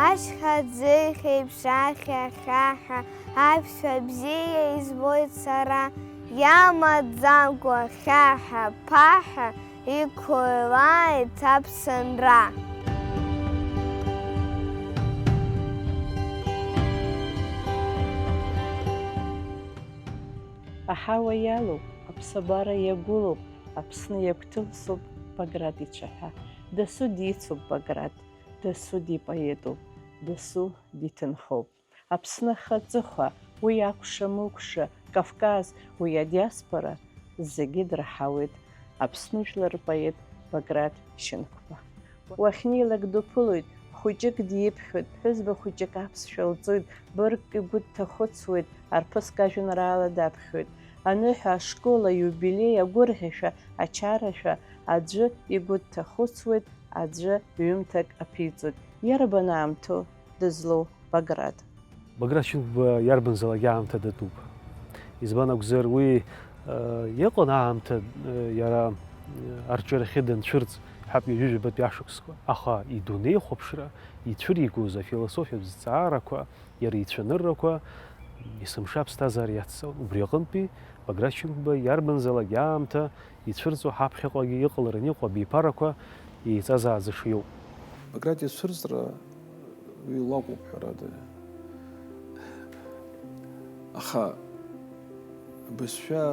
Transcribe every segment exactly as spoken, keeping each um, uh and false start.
Ашьха ӡыхь еиԥш ахьа-хьаҳәа, аԥшәма бзиа избоит сара, иамаӡамкәа хьаҳәа-ԥаҳәа иқәылааит аԥсынра. Аҳауа иалоуп, аԥсабара иагәылоуп, Аԥсны иагәҭылсуп Баграт ицәаҳәа. Дасу дицуп Баграт, дасу дипоетуп, дасу диҭынхоуп. Аԥсны ахаҵыхәа, уи акәша-мыкәша, Кавказ, уи адиаспора, зегьы драҳауеит Аԥсны жәлар рпоет Баграт Шьынқәба. Уахьнеилак дуԥылоит, хәыҷык диԥхьоит, ԥҳәызба хәыҷык аԥсшәа лҵоит, быргк игәы дҭахәыцуеит, арԥыск ажәеинраала даԥхьоит. Аныҳәа ашкол аиубилеи агәырӷьашәа, ачарашәа аӡәы игәы дҭахәыцуеит, аӡәы ҩымҭак аԥиҵоит. Иарбан аамҭоу дызлоу Баграт? Баграт Шьынқәба иарбанзаалак аамҭа датәуп. Избан акәзар, уи, э, иҟан аамҭа, э, иара, э, арҿиарахьы данцәырҵ, ҳәатәи ҩажәижәабатәи ашықәсқәа. Аха идунеихәаԥшра, ицәыригоз афилософиатә зҵаарақәа, иара ицәаныррақәа, есымша аԥсҭазаара иацҵон. Убри аҟынтәи Баграт Шьынқәба иарбанзаалак аамҭа ицәырҵуа ҳаԥхьаҟагьы иҟалараны иҟоу абиԥарақәа еиҵазааӡаша иоуп. Баграт ицәырҵра уи лакәуп, ҳәарада. Аха бызшәа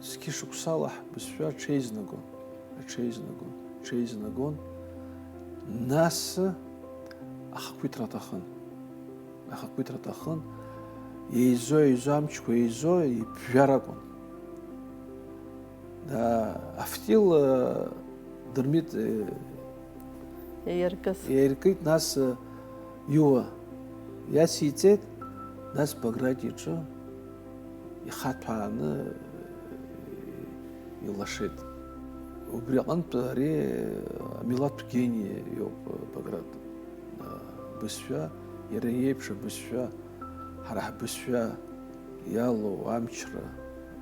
зқьышықәсала ҳбызшәа аҽеизнагон, аҽеизнагон, аҽеизнагон, нас ахақәиҭра аҭахын. Ахақәиҭра аҭахын, еизо, еизо амчқәа еизо, иԥжәар акәын. А, Афтил, а, Дырмит, э, иаиркыз. Иаиркит, нас, э, Иуа иациҵеит, нас Баграт иҿы ихаҭәааны, э, илашеит. Убри аҟынтә ари, э, амилаҭтә гени иоуп, э, Баграт. Э, бызшәа, иара иеиԥш абызшәа, ҳара ҳбызшәа иалоу амчра,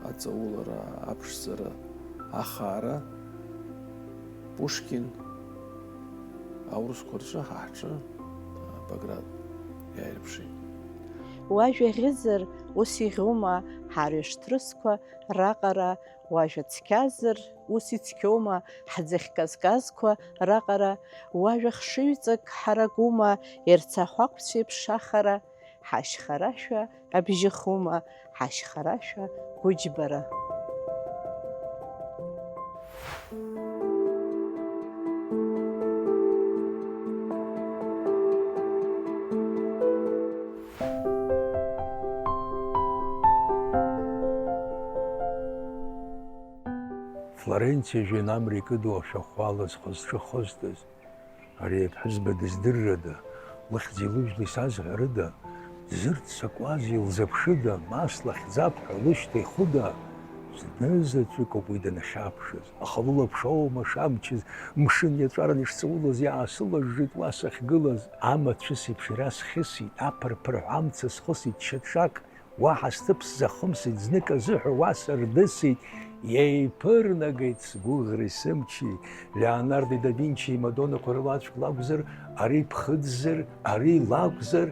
аҵаулара, аԥшӡара, ахаара, Пушкин аурысқәа рҿы ҳа ҳҿы, а, Баграт иааирԥшит. Уажәа ӷьызар, ус иӷьума ҳарҩаш ҭрысқәа раҟара, уажәа цқьазар, ус ицқьоума ҳӡыхь казказқәа раҟара, уажәа хшыҩҵак ҳаракума, ерцахә ақәцәеиԥш ахара, ҳашьхарашәа абжьы хума, ҳашьхарашәа гәыџьбара. Флоренциа жәҩан амра икыду ашәахәала зхы-зҿы хызтыз, ари аԥҳәызба дыздыррыда, лыхьӡи лыжәлеи сазҳәарыда, дзырццакуазеи, илзыԥшыда, ма слахьӡап ҳәа лышьҭа ихыда? Зны заҵәык ауп уи данахьаԥшыз, аха лылаԥш оума шамчыз, мшын иаҵәаран ишҵаулаз иаасылажжит уа сахьгылаз. Амацәыс еиԥш ирасхьысит, аԥыр-ԥырҳәа амца схысит шьаҿак, уаҳа сҭыԥ сзахымсит, знык азыҳәа уа сырдысит, еиԥырнагеит сгәыӷреи сымчи. Леонардо да Винчи имадоннақәа рылаҵәк лакәзар, ари ԥхыӡзар, ари лакәзар,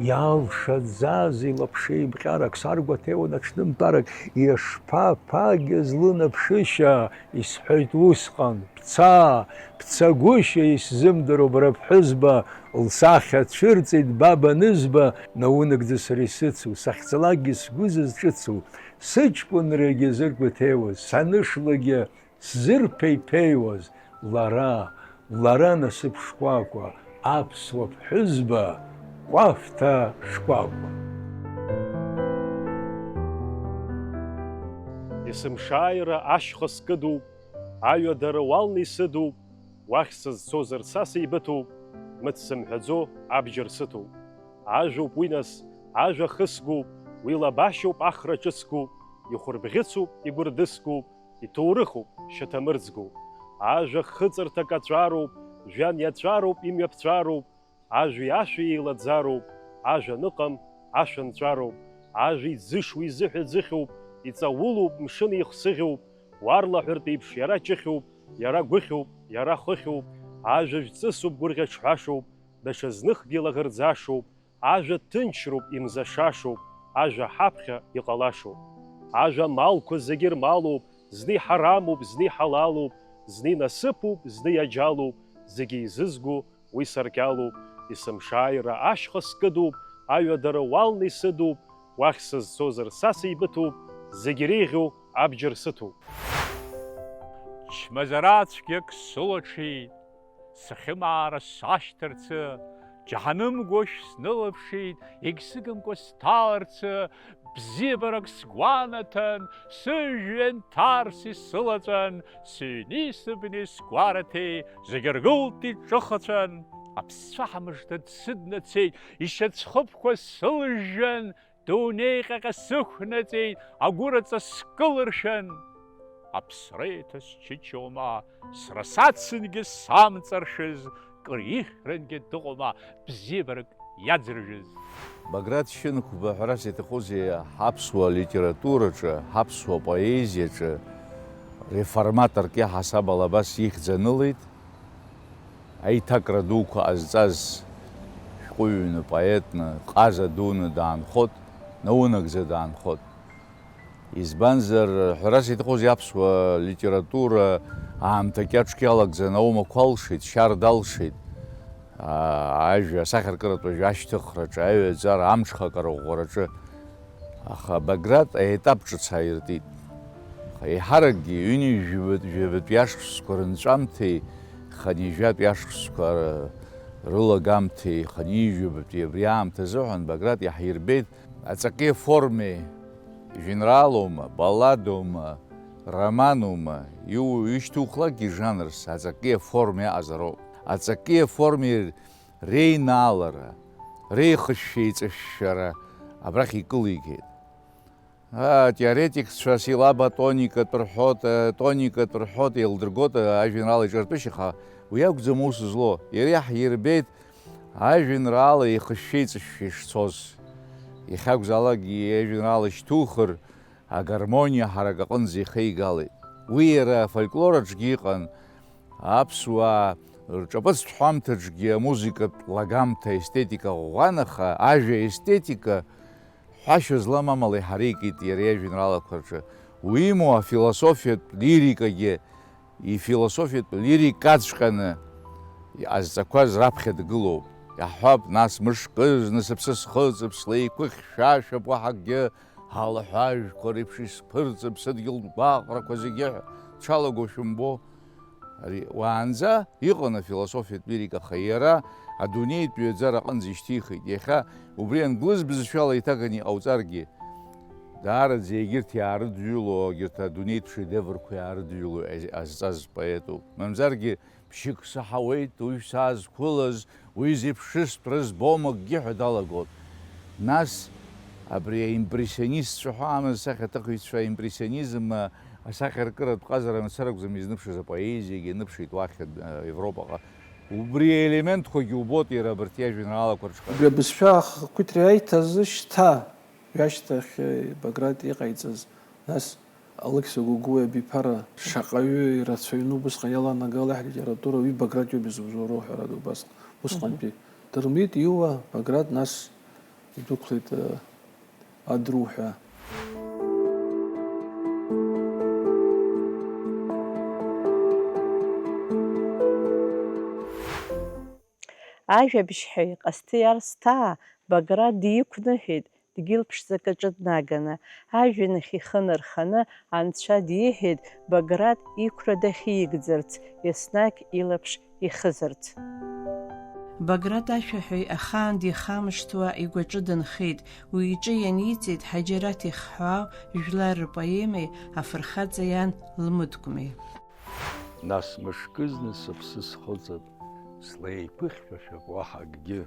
иалшаӡазеи лаԥшеимҟьарак, саргәаҭеиуан аҽнымтәарак, ишԥаԥагьаз лынаԥшышьа, исҳәеит усҟан. Бца, бцагәышьа исзымдыруа бара ԥҳәызба, лсахьа цәырҵит баб анызба, наунагӡа сара исыцу, сахьцалакгьы сгәы зызҿыцу, сыҷкәынрагьы зыргәаҭеиуаз, санышлагьы сзырԥеиԥеиуаз, лара, лара насыԥ шкәакәа, аԥсуа ԥҳәызба, кәафҭа шкәакәа. Есымшааира ашьха скыдуп, аҩадара уалны исыдуп, уахь сызцозар са сеибыҭоуп, мыц сымҳәаӡо абџьар сыҭоуп. Ажәоуп уи нас, ажәа хысгоуп, уи лабашьоуп ахра ҿыцгоуп, ихәырбӷьыцуп, игәырдысгоуп, иҭоурыхуп, шьаҭамырӡгоуп. Ажәа хыҵырҭак аҵәароуп, жәҩан иаҵәароуп, имҩаԥҵәароуп, ажәи ашәи еилаӡароуп, ажәа аныҟам, ашәа нҵәароуп, ажәа иӡышуа изыҳәа ӡыхьуп, иҵаулоуп, мшын еихсыӷьуп, уарлаҳәыртә еиԥш иара ҷыхьуп, иара гәыхьуп, иара хыхьуп, ажәа жәҵысуп, гәырӷьаҿҳәашоуп, даҽа зныкгьы илаӷырӡашоуп, ажәа ҭынчроуп, имзашашоуп, ажәа ҳаԥхьа иҟалашоуп. Ажәа амалқәа зегьы рмалоуп, зны иҳарамуп, зны иҳалалуп, зны инасыԥуп, зны иаџьалуп, зегьы изызго уи саркьалуп, есымшааира ашьха скыдуп, аҩадара уалны исыдуп, уахь сызцозар са сеибыҭоуп, зегь иреиӷьу абџьар сыҭоуп. Чмазара цәгьак сылаҽит, схьымаара сашьҭарцы, џьаҳанымгәашә снылаԥшит, егьсыгымкәа сҭаларцы, бзиабарак сгәанаҭан, сыжәҩан ҭарс исылаҵәан, сыҩни сыбни сгәараҭеи зегь ргылт иҿыхацәан, аԥсцәаҳа мыжда дсыднацеит, ишьацәхыԥқәа сылыжәжәан, дунеи ҟьаҟьа сықәнаҵеит, агәыраҵа скылыршәан. Аԥсра еиҭа счычоума, сара сацынгьы самҵаршәыз, кыр ихьрангьы дыҟоума, бзиабарак иаӡыржәыз. Баграт Шьынқәба, ҳәарас иаҭахузеи, ҳаԥсуа литератураҿы, ҳаԥсуа поезиаҿы реформаторк иаҳасаб ала абас ихьӡ анылеит. Аиҭакра дуқәа ҟазҵаз шәҟәыҩҩны, поетны, ҟаза дуны даанхот, наунагӡа даанхот. Избанзар, ҳәарас иаҭахузеи, аԥсуа литература аамҭа кьаҿк иалагӡаны аумақәа алшеит, шьарда алшеит. Аа, ажәа, асахьаркыратә ажәа ашьҭыхраҿы, аҩаӡара, амҽхак арӷәӷәараҿы. Аха Баграт аетап ҿыц ааиртит. Аха еиҳаракгьы ҩынҩажәи жәабатәи ашықәсқәа рынҵәамҭеи хынҩажәатәи ашықәсқәа рылагамҭеи хынҩажәи жәабатәи абри аамҭа азыҳәан Баграт иаҳирбеит. Аҵаки аформеи, жәеинраалоума, балладоума, романума, иу-, ишьҭухлакгьы жанрс аҵаки аформеи аҟазароуп. Аҵаки аформеи реинаалара, реихышәшәа еиҵышәшәара абрахь икылигеит. Атеоретикцәа асиллаба тоникатә рҳәоит, атоникатә рҳәоит, еилдыргоит ажәеинраала иҿартәышьа, аха уи акәӡам аус злоу. Иара иаҳирбеит ажәеинраала еихышәшәа еиҵышәшәа ишцоз. Иахьакәзаалакгьы иажәеинраала шьҭухыр, агармониа ҳарак аҟынӡа ихеигалеит. Уи иара афольклор аҿгьы иҟан, аԥсуаа рҿаԥыцтә ҳәамҭаҿгьы амузыкатә лагамҭа, естетика ӷәӷәан, аха ажәа естетика ҳәашьа злам амала иҳареикит иара иажәеинраалақәа рҿы. Уимоу, афилософиатә лирикагьы, ифилософиатә лирикаҵәҟьаны иҟазҵақәаз раԥхьа дгылоуп. Иаҳҳәап, нас, мышкызны сыԥсы схыҵып, слеиқәыхьшәашәап, уаҳа акгьы, алаҳәажәқәа реиԥш исԥырҵып сыдгьылтә гәаҟрақәа зегьы ҳәа дшалаго шәымбо? Ари уаанӡа иҟан афилософиатә лирика, аха иара адунеитә ҩаӡара аҟынӡа ишьҭихит. Иахьа убри англыз бызшәала иҭаганы иҟауҵаргьы, даараӡа егьырҭ иаарыдҩыло, егьырҭ адунеитә шедеврқәа иаарыдҩыло аз-, азҵаз поетуп. Мамзаргьы, ԥшьык саҳауеит уи саазқәылаз, уи зеиԥшыстә рызбом акгьы ҳәа далагоит. Нас абри аимпрессионистцәа ҳәа амаз асахьаҭыхҩцәа аимпрессионизм асахьаркыратә ҟазара мацара акәӡам изныԥшыз, апоезиагьы аныԥшит уахь, а, Европаҟа. Убри аелементқәагьы убоит иара абарҭ иажәеинраалақәа рҿы. Убри абызшәа ахақәиҭра иаиҭазы шьҭа, ҩашьҭахь, Баграт иҟаиҵаз, нас Алықьса Гогәуа абиԥара шаҟаҩы ирацәаҩны убысҟан иаланагала ҳлитература, уи Баграт иоуп изыбзоуроу, ҳәарада, убасҟан, усҟантәи. Дырмит Иуа Баграт, нас идәықәлеит, э, Адру ҳәа. Ажәабжьҳәаҩ Ҟасҭеи Арсҭаа Баграт диқәныҳәеит, дгьыл ԥшӡак аҿы днаганы, ажәҩан ахь ихы нарханы, Анцәа диҳәеит, Баграт иқәра дахьигӡарц, еснагь илаԥш ихызарц. Баграт ашәаҳәаҩ ахаан дихамышҭуа игәаҿы дынхеит, уи иҿы ианиҵеит Ҳаџьараҭ ихҳәаау жәлар рпоемеи афырхаҵа иан лмыткәмеи. Нас мышкызны сыԥсы схыҵып, слеиԥыхьшәашәап уаҳа акгьы.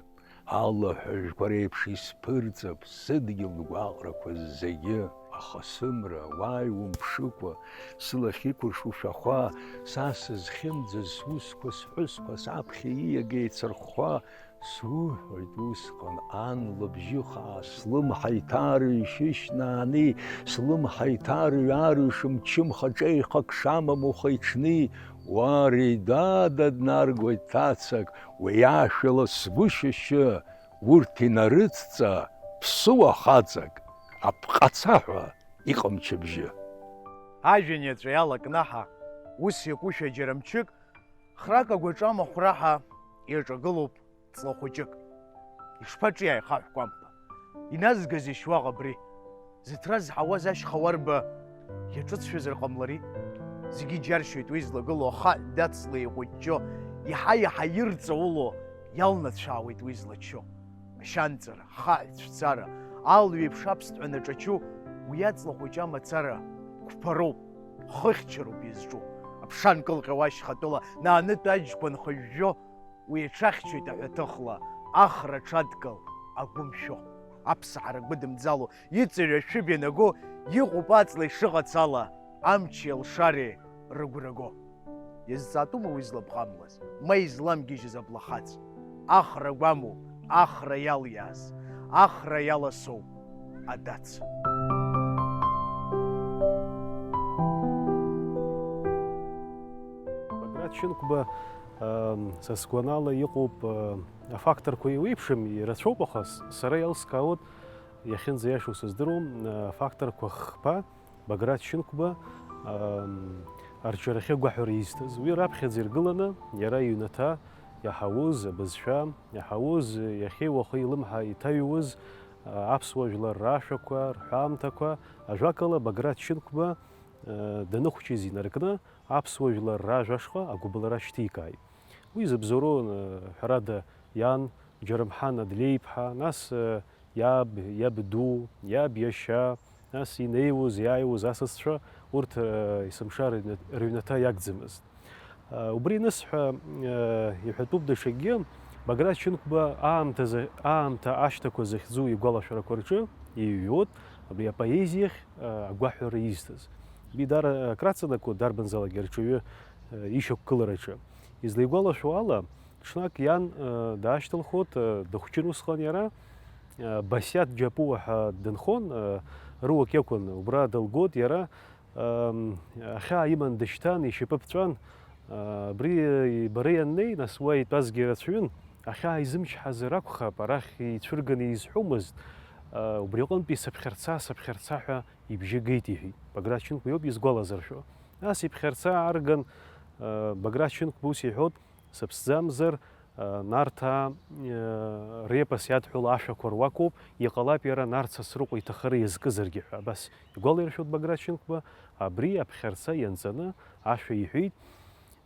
Алаҳәажәқәа реиԥш исԥырҵып сыдгьыл гәаҟрақәа зегьы. Аха сымра, уааи умԥшыкәа, сылахь иқәыршәу шәахәа, са сызхьымӡаз сусқәа, сҳәысқәа саԥхьа ииага еицырхәхәа, суҳәоит усҟан, ан лыбжьы хаа, слымҳа иҭарыҩ шьышьнаани, слымҳа иҭарыҩ арыҩ шымчымха ҿеихак шамам ухы-иҽни, Уа Реидада днаргоит ҭацак, уи ашәала сгәы шьышьы, урҭ инарыцҵа ԥсыуа хаҵак, аԥҟацаҳәа иҟамчыбжьы. Ажәҩан иаҵәа иалакнаҳа, ус иакәушәа џьара мчык, храк агәаҿы амахә раҳа иаҿагылоуп ҵла хәыҷык. Ишԥаҿиааи хаҳә кәампа? Иназгазеишь уаҟа абри? Зыҭра зҳауаз ашьха уарба иаҿыҵшәазар ҟамлари? Зегьы иџьаршьоит уи злагылоу ахаҳә даҵла еиҟәыҷҷо, иаҳа-иаҳа ирҵауло иалнацәаауеит уи злачо. Ашьанҵара, ахаҳә цәцара, алҩеиԥш аԥстәқәа наҿачу, уи аҵла хәыҷы амацара қәԥароуп, хыхьчароуп изҿу. Аԥша нкылҟьауа ашьхатәыла, наанытә аџьқәа нхыжәжәо, уи иҽахьчоит аҳәаҭыхла, ахра аҽадкыл агәымшәо. Аԥсаҳара гәыдымӡало, иҵыҩрашәып ианаго, иҟоуп аҵла ишыҟац ала, амчи алшареи рыгәра го. Иазҵаатәума уи злабӷамлаз, ма изламгьежьыз аблахаҵ? Ахра гәамоуп, ахра иалиааз, ахра иаласоуп адац. Баграт Шьынқәба, ам, са сгәанала иҟоуп, а, афакторқәа еиуеиԥшым, ирацәоуп, аха с-, сара иалскаауеит, иахьынӡаиашоу сыздыруам, а, афакторқәа хԥа, Баграт Шьынқәба, ам, арҿиарахьы агәаҳәара изҭаз. Уи раԥхьаӡа иргыланы, иара иҩнаҭа иаҳауз абызшәа, иаҳауз иахьеи уахеи илымҳа иҭаҩуаз, а, аԥсуа жәлар рашәақәа, рҳәамҭақәа, ажәакала, Баграт Шьынқәба, а, даныхәҷыз инаркны, аԥсуа жәлар ражәа ашҟа агәыбылра шьҭикааит. Уи зыбзоуроу, а, ҳәарада, иан Џьарымҳан Адлеиԥҳа, нас, а, иаб, иабду, иаб иашьа, нас инеиуаз, иааиуаз асасцәа, урҭ, э, есымша рыҩны-, рыҩнаҭа иагӡамызт. Э, убри анысҳәа, э, иҳәатәуп даҽакгьы, Баграт Шьынқәба аамҭазы, аамҭа ашьҭақәа захьӡу игәалашәарақәа рҿы иҩуеит абри апоезиахь, э, агәаҳәара изҭаз. Уи дара акраҵанакуа дарбанзаалак арҿиаҩы, э, ишьақәгылараҿы. Излаигәалашәо ала, Ҽнак иан, э, даашьҭылхуеит, э, дыхәҷын усҟан иара, э, Басиаҭ Џьапуа ҳәа дынхон, э, руак иакәын, убра дылгоит иара, ам, ахьаа иман дышьҭан, ишьапы ԥҵәан, э, абри, э, бара ианнеи, нас уа итәазгьы рацәаҩын, ахьаа изымчҳазар акәхап, арахь ицәырганы изҳәомызт, э, убри аҟынтәи сыԥхьарца, сыԥхьарца ҳәа ибжьы геит, иҳәеит. Баграт Шьынқәба иоуп изгәалазыршәо. Нас иԥхьарца аарган, э, Баграт Шьынқәба ус иҳәоит, Сыԥсӡамзар, э, Нарҭаа, э, репос иадҳәало ашәақәа руакоуп, иҟалап иара Нарҭ Сасрыҟәа иҭахара иазкызаргьы ҳәа, абас игәалаиршәоит Баграт Шьынқәба, абри аԥхьарца ианҵаны ашәа иҳәеит.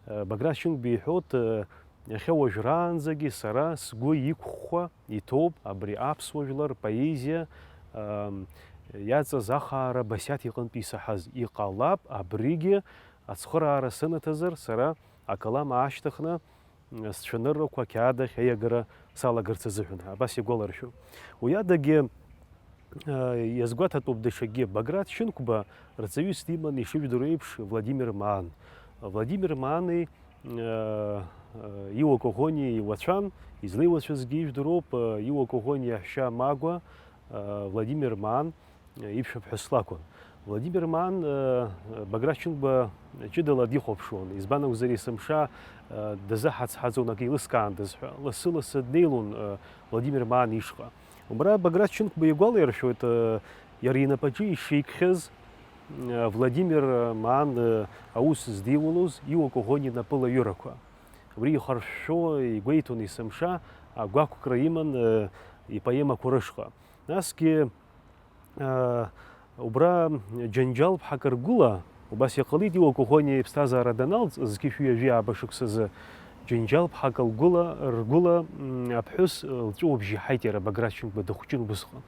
Э, Баграт Шьынқәба иҳәоит, э, иахьа уажәраанӡагьы сара сгәы иқәхәа иҭоуп абри аԥсуа жәлар рпоезиа, ам, иаҵаз ахаара Басиаҭ иҟынтә исаҳаз. Иҟалап абригьы ацхыраара сынаҭазар, сара акалам аашьҭыхны, сцәаныррақәа ақьаад ахь аиагара салагарц азыҳәан ҳәа, абас игәаларшәо. Уи адагьы, а, иазгәаҭатәуп даҽакгьы. Баграт Шьынқәба рҵаҩыс диман, ишыжәдыруа еиԥш, Владимир Маан. Владимир Маани, а, а, Иуа Коӷониа иуацәан, излеиуацәазгьы ижәдыруоуп, а, Иуа Коӷониа иаҳәшьа Магәа, а, Владимир Маан, иԥшәмаԥҳәыс лакәын. Владимир Маан, э, Баграт Шьынқәба ҷыдала дихәаԥшуан, избан акәзар, есымша, э, дазыҳаҵҳаҵон акы еилыскаандаз ҳәа. Лассы-лассы днеилон, э, Владимир Маан ишҟа. Убра Баграт Шьынқәба игәалаиршәоит, э, иара инапаҿы ишикхьаз, э, Владимир Маан, э, аус здиулоз Иуа Коӷониа инапы лаҩырақәа. Убри ихаршәшәо игәеиҭон есымша, агәақәкра иман, э, ипоемақәа рышҟа. Насгьы, Убра џьанџьалԥҳак ргәыла, убас иҟалеит Иуа Коӷониа иԥсҭазаара даналҵ, зқьышәи ҩажәи ааба шықәсазы, џьанџьалԥҳак лгәыла, ргәыла, м, аԥҳәыс лҵәыуабжь иаҳаит иара Баграт Шьынқәба дыхәҷын убысҟан.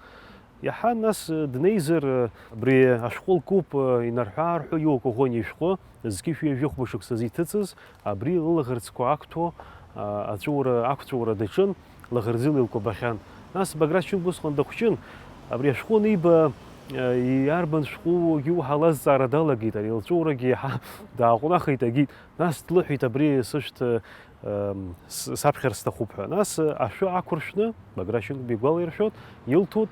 Иаҳа нас, днеизар, абри ашәҟәы лкуп, инарҳәы-аарҳәуа Иуа Коӷониа ишәҟәы, зқьышәи ҩажәи хәба шықәсазы иҭыҵыз, абри лылаӷырӡқәа ақәҭәо, а, аҵәыуара, ақәҵәыуара даҿын, лаӷырӡыла илкәабахьан. Нас Баграт Шьынқәба усҟан дыхәҷын, абри ашәҟәы аниба, а, иарбан шәҟәугьы уҳәа лазҵаара далагеит, ари лҵәыуарагьы иаҳа дааҟәнахит, агьит. Нас длыҳәеит, абри сышәҭ, а, м, с-, саԥхьар сҭахуп ҳәа. Нас, а, ашәы ақәыршәны, Баграт Шьынқәба игәалаиршәоит, илҭоит,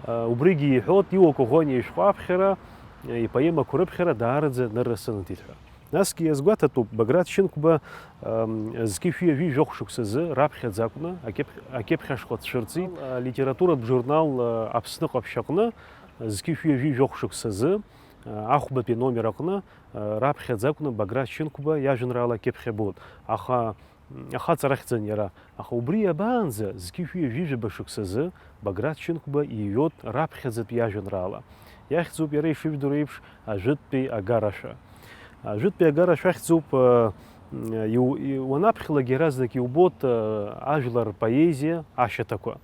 а, убригьы иҳәоит, Иуа Коӷониа ишәҟәы аԥхьара, а, ипоемақәа рыԥхьара даараӡа нырра сынҭеит ҳәа. Насгьы иазгәаҭатәуп, Баграт Шьынқәба, ам, зқьышәи ҩажәи жәохә шықәсазы раԥхьаӡа акәны акьыԥхь-, акьыԥхь ашҟа дцәырҵит. Алитературатә журнал, а, Аԥсны Ҟаԥшь аҟны зқьышәи ҩажәи жәохә шықәсазы, а, ахәбатәи аномер аҟны, а, раԥхьаӡа акәны Баграт Шьынқәба иажәеинраала акьыԥхь абоит. Аха, м, ахаҵа рахьӡын иара. Аха убри иабаанӡа, зқьышәи ҩажәи жәаба шықәсазы Баграт Шьынқәба иҩуеит раԥхьаӡатәи иажәеинраала. Иахьӡуп иара ишыжәдыруа еиԥш Ажәытәтәи агарашәа. Ажәытәтәи агарашәа ахьӡуп, э, иу-, и-, уанаԥхьалак иаразнак иубоит, э, ажәлар рпоезиа ашьаҭақәа.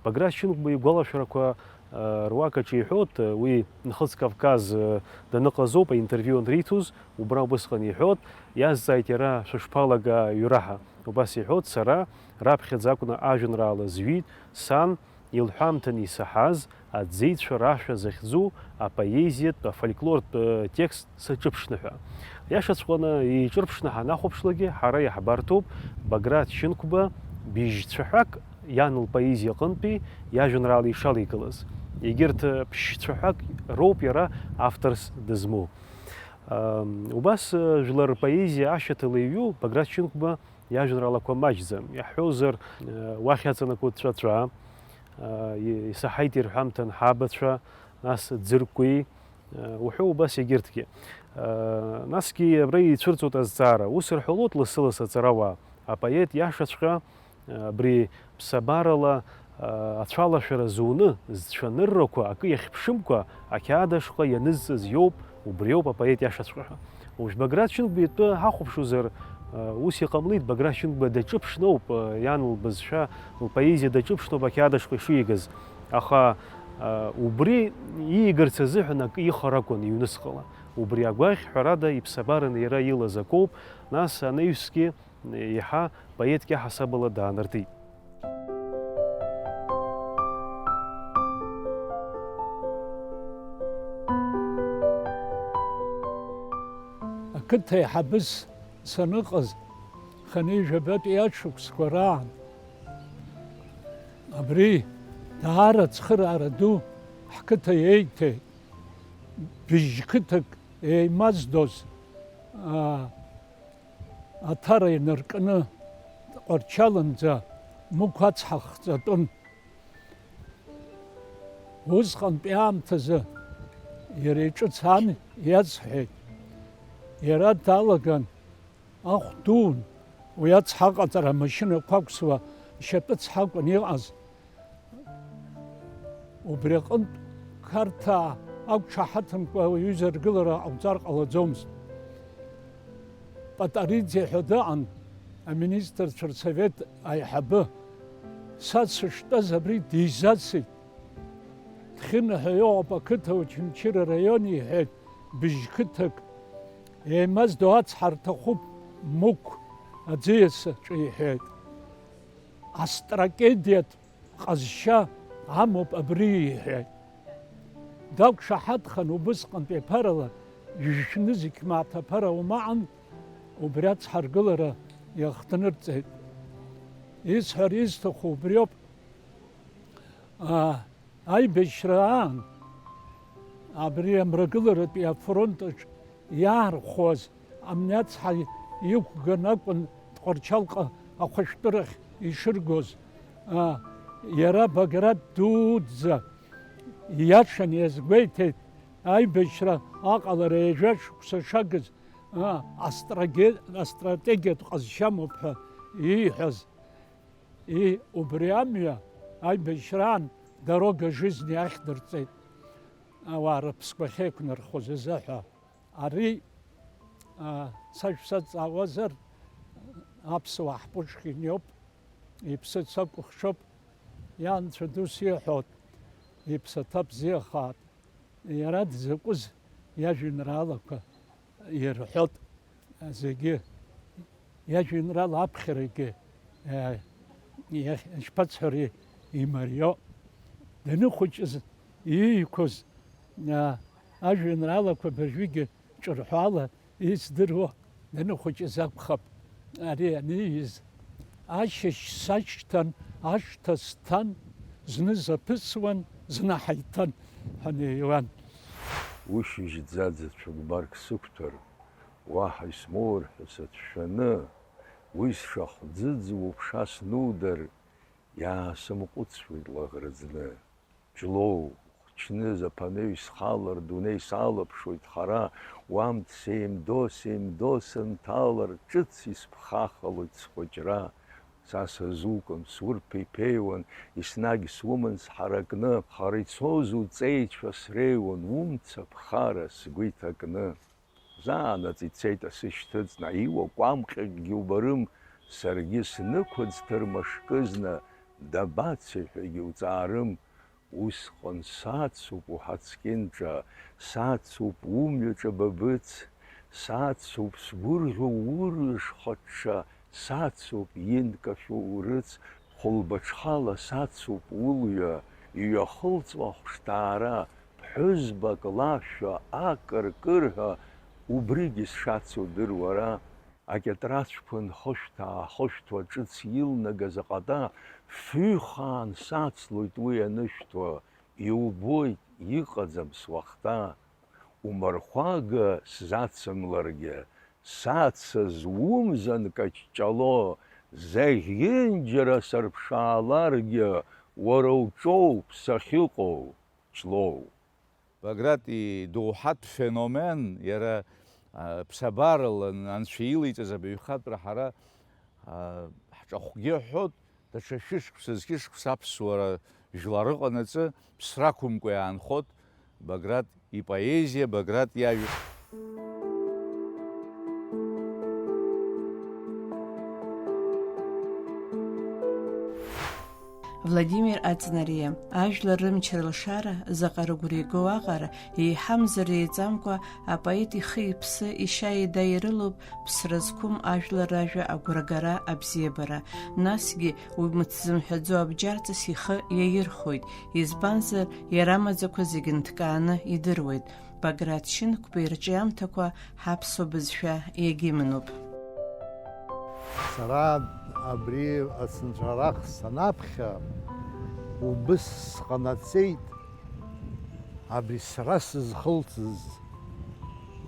Баграт Шьынқәба игәалашәарақәа, э, руак аҿы иҳәоит, э, уи Нхыҵ Кавказ, э, даныҟаз ауп аинтервиу анриҭоз, убра убысҟан иҳәоит, иазҵааит иара шәышԥалага аҩра ҳәа. Убас иҳәоит, сара раԥхьаӡа акәны ажәеинраала зҩит, сан илҳәамҭан исаҳаз аӡеицәа рашәа захьӡу апоезиатә, афольклортә, э, текст саҿыԥшны ҳәа. Иашаҵәҟьаны иҿырԥшны ҳанахәаԥшлакгьы, ҳара иаҳбарҭоуп Баграт Шьынқәба быжь цәаҳәак иан лпоезиа аҟынтәи иажәеинраала ишалеигалаз. Егьырҭ, э, ԥшь цәаҳәак роуп иара авторс дызмоу. Ам, убас, э, жәлар рпоезиа ашьаҭала иҩу Баграт Шьынқәба иажәеинраалақәа маҷӡам. Иаҳҳәозар, э, уахь иаҵанакуа ҵәаҵәа, э, и-, исаҳаит ирҳәамҭан ҳабацәа, нас ӡыркәи, э, уҳәа убас егьырҭгьы. Э, насгьы абра ицәырҵуеит азҵаара. Ус рҳәалоит лассы-лассы аҵарауаа, апоет иашаҵәҟьа, э, абри ԥсабарала, э, ацәалашәара зуны, зцәаныррақәа акы иахьԥшымкәа ақьаад ашҟа ианызҵаз иоуп, убриоуп апоет иашаҵәҟьа ҳәа. Уажә Баграт Шьынқәба итәы ҳахәаԥшуазар, э, ус иҟамлеит, Баграт Шьынқәба даҿыԥшноуп, э, иан лбызшәа, лпоезиа даҿыԥшноуп ақьаад ашҟа ишиигаз. Аха, э, убри иигарц азыҳәан акы ихар акәын иҩнуҵҟала. Убри агәаӷь, ҳәарада, иԥсабараны иара илаз акоуп, нас анаҩсгьы еиҳа поетк иаҳасабала даанартит. Ақыҭа аиҳабыс саныҟаз, хынҩажәабатәи ашықәсқәа раан абри даара ацхыраара ду ҳқыҭа иеиҭеит. Быжь қыҭак еимаздоз, аа, Аҭара инаркны Тҟәарчалынӡа Мықә ацҳа хҵатәын. Усҟантәи аамҭазы иара иҿы цан иазҳәеит. Иара далаган ахә дуун, уи ацҳа аҟаҵара амашьынақәа ақәсуа ишьапы цҳа акәын иҟаз. Убри аҟынтә Қарҭаа ақәшаҳаҭымкәа уаҩы изаргылара ҟауҵар ҟалаӡомызт. Патариӡе ҳәа дыҟан, аминистрцәа рсовет аиҳабы. Са сыштәаз абри дизасит. Дхьынҳәа иҟоуп ақыҭа Очамчыра араион, иҳәеит, быжь қыҭак. Еимаздо ацҳа рҭахуп, Мықә аӡиас аҿы иҳәеит. Астрагедиатә ҟазшьа амоуп абри, иҳәеит. Дақәшаҳаҭхан, убысҟантәи аԥарала, жәшәны зқьмааҭ аԥара умаҟан, убри ацҳаргылара иахҭнырҵеит. Исҳәар исҭаху убриоуп. Аа, аибашьра аан, абри амрагыларатәи афронт аҿ иаархәоз амни ацҳа иқәган акәын Тҟәарчалҟа ахәышәтәырахь ишыргоз. Аа, иара Баграт дуӡӡа ииашаны иазгәеиҭеит аибашьра аҟалара ҩажәа шықәса шагыз, аа, астраге-, астратегиатә ҟазшьа амоуп ҳәа ииҳәаз. И, убри амҩа аибашьраан дорога жизни ахьдырҵеит, ауаа рыԥсқәа ахьеиқәнархоз азы ҳәа. Ари, а, са шәсазҵаауазар, аԥсуаа ҳпушкин иоуп, иԥсы сакәыхшоуп, ианцәа дус иҳәоит, иԥсаҭа бзиахааит. Иара дзакәыз иажәеинраалақәа ирҳәоит зегьы, иажәеинраала аԥхьарагьы, э, иахь-, ишԥасҳәари, имариоуп. Даныхәыҷыз ииқәыз, э, ажәеинраалақәа абыржәгьы ҿырҳәала издыруа даныхәыҷыз акәхап. Ари анииз, ашьыжь сашьҭан, ашҭа сҭан, зны заԥысуан, зны ҳаиҭан ҳәа неиуан. Ушьыжь ӡаӡа цәыкәбарк сықәҭәар, Уаҳа исмоур ҳәа сацәшәаны, уи сшахӡыӡуа уԥша снудар, иаасымҟәыҵуеит лаӷырӡны. Ҷлоу, хчныз аԥанеҩ схалар, дунеи салаԥшуеит хара, уамҭ сеимдо-сеимдо сынҭалар, ҿыц исԥхахалоит схәыҷра. Са сазукым, сурԥеиԥеиуан, еснагь суман сҳаракны, хара ицоз уҵеицәа среиуан, умца ԥхара сгәы иҭакны. Заанаҵ ицеит асы шьҭыҵны, иуа кәамҟьакгьы убарым, саргьы снықәыӡ ҭырмашкызны, дабацеи ҳәагьы уҵаарым. Усҟан сацуп уҳацкьынҿа, сацуп умҩаҿа бабыц, сацуп сгәырӷьо урҩаш хыҽҽа, сацуп инкашәо урыц, хәылбыҽхала сацуп улҩа, иҩахылҵуа ахәшҭаара, ԥҳәызбак лашәа, акыр-кырҳәа, убригьы сшацу дыр уара, акьатрацәқәа нхышәҭ-аахышәҭуа ҿыц илнагаз аҟата, фҩы хаан сацлоит уи анышәҭуа, иубоит, иҟаӡам суахҭа. Умырхәага сзацымларгьы, сацыз умзан каҷҷало, зегьынџьара сырԥшааларгьы, уара уҿоуп сахьыҟоу, Ҷлоу. Баграт идоуҳатә феномен, иара, а, ԥсабарала анцәа илеиҵаз абаҩхатәра ҳара, а, ҳҿахәгьы ҳҳәоит, даҽа шәышықәса, зқьышықәса аԥсуара жәлар ыҟанаҵы, ԥсра ақәымкәа иаанхоит Баграт ипоезиа, Баграт иажәа. Владимир Аҵнариа, ажәлар рымч рылшара заҟа рыгәра игоу аҟара, еиҳамзар еиҵамкәа апоет ихы-иԥсы, ишьа-ида ирылоуп ԥсра зқәым ажәлар ражәа агәрагара, абзиабара. Насгьы уи мыц зымҳәаӡо абџьарҵас ихы иаирхәоит, избанзар, иара амаӡақәа зегьы нҭкааны идыруеит. Баграт Шьынқәба ирҿиамҭақәа ҳаԥсуа бызшәа иагьымнуп. Сара абри ацынҵәарах санаԥхьа, убыс сҟанаҵеит, абри сара сызхылҵыз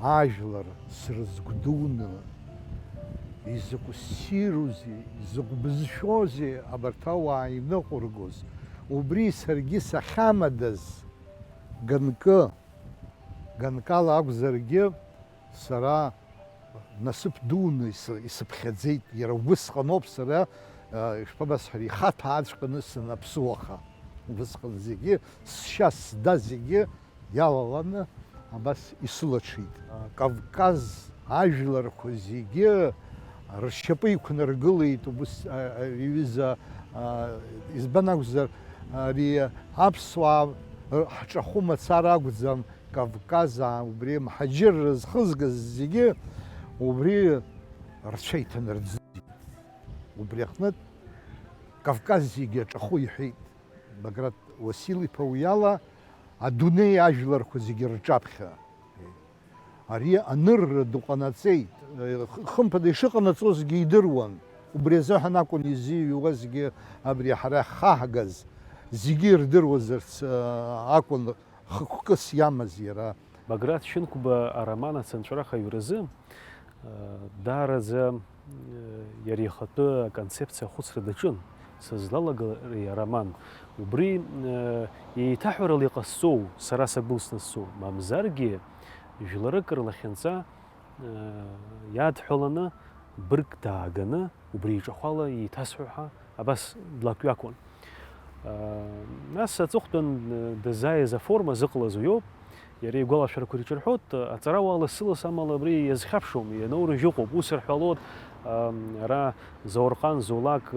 ажәлар срызгәдуны, изакә ссирузеи, изакә бызшәоузеи абарҭ ауаа иныҟәыргоз, убри саргьы сахьамадаз, ганкы, ганкала акәзаргьы, сара насыԥ дуны ис-, исыԥхьаӡеит. Иара убысҟаноуп сара, а, ишԥабасҳәари, ихаҭәааҵәҟьаны санаԥсуаха. Убысҟан зегьы, сшьа, сда зегьы иалаланы абас исылаҽит. А, Кавказ ажәларқәа зегьы ршьапы иқәнаргылеит убыс, а, а, иҩыза, а, избан акәзар, ари аԥсуаа р-, ҳҿахәы мацара акәӡам, Кавказаа убри мҳаџьырра зхызгаз зегьы убри рцәа иҭанарӡит. Убри аҟнытә Кавказ зегьы аҿахәы иҳәеит Баграт Уасил-иԥа уи ала, адунеи ажәларқәа зегьы рҿаԥхьа. Ари анырра ду ҟанаҵеит. Хымԥада ишыҟанаҵозгьы идыруан. Убри азыҳәан акәын изыҩуазгьы абри ҳара ҳхаҳгаз. Зегьы ирдыруазарц, а, акәын хықәкыс иамаз иара. Баграт Шьынқәба ароман ацынҵәарах аҩразы, э, даараӡа, э, иара ихатәы аконцепциа ахәыцра даҿын, сызлалагари ароман. Убри, э, еиҭаҳәарала иҟасҵоу, сара сагәылсны сцо, мамзаргьы жәларык рлахьынҵа, э, иадҳәаланы, быргк дааганы, убри иҿахәала еиҭасҳәо ҳәа абас длакҩакуан. Нас аҵыхәтәан дыззааиз аформа зыҟалаз уиоуп. Иара игәалашәарақәа ирҿырҳәоит, аҵарауаа лассы-ласс амала абри иазхьаԥшуам, ианоурыжь ыҟоуп. Ус рҳәалоит, ара Заурҟан Зулак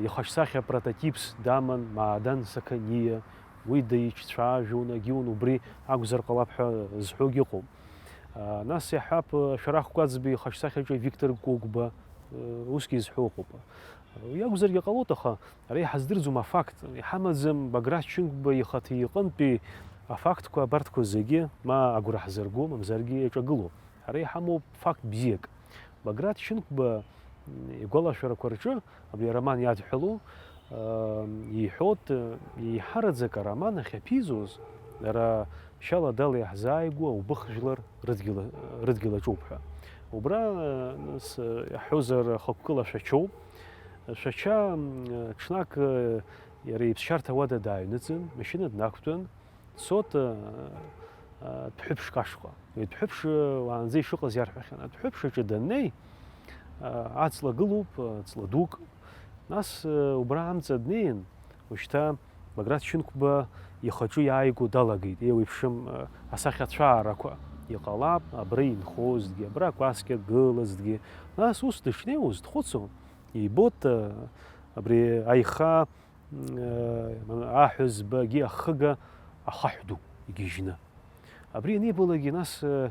ихаҿсахьа прототипс даман Маадан Сақаниа, уи даиҿцәаажәон, агьиун убри акәзар ҟалап ҳәа зҳәогьы ыҟоуп. Нас иаҳҳәап, Шәарах Кәаӡба ихаҿсахьаҿы Виктор Гогәба, усгьы изҳәо ыҟоуп. Уи акәзаргьы ҟалоит, аха ара иҳаздырӡом афакт, иҳамаӡам Баграт Шьынқәба ихаҭа иҟынтәи афактқәа абарҭқәа зегьы ма агәра ҳзырго, мамзаргьы иаҿагылоуп. Ара иҳамоуп факт бзиак. Баграт Шьынқәба игәалашәарақәа рҿы, абри ароман иадҳәалоу, иҳәоит, еиҳараӡак ароман ахьаԥизоз, ара Шьала-дала иаҳзааигәоу аубыхжәлар рыдгьыл, рыдгьыл аҿоуп ҳәа. Убра, нас, иаҳҳәозар, ахықәкыла Шәачоуп. Шәача, м, ҽнак, иара иԥсшьарҭа уада дааҩныҵын, машьына днақәтәан, дцот, а, а, дәҳәыԥшк ашҟа. Уи дәҳәыԥш, уаанӡа ишыҟаз иарҳәахьан. Адәҳәыԥш аҿы даннеи, а, аҵла гылоуп, а, ҵла дук. Нас, а, убра амца днеин, ушьҭа Баграт Шьынқәба ихаҿы иааиго далагеит, еиуеиԥшым, а, асахьацәаарақәа. Иҟалап, абра инхозҭгьы, абра акәасқьа гылазҭгьы. Нас ус дышнеиуаз дхәыцуан, ибот, а, абри аиха, м, а, аҳәызбагьы ахыга ахаҳә ду игьежьны. Абри анибалакгьы, нас, а,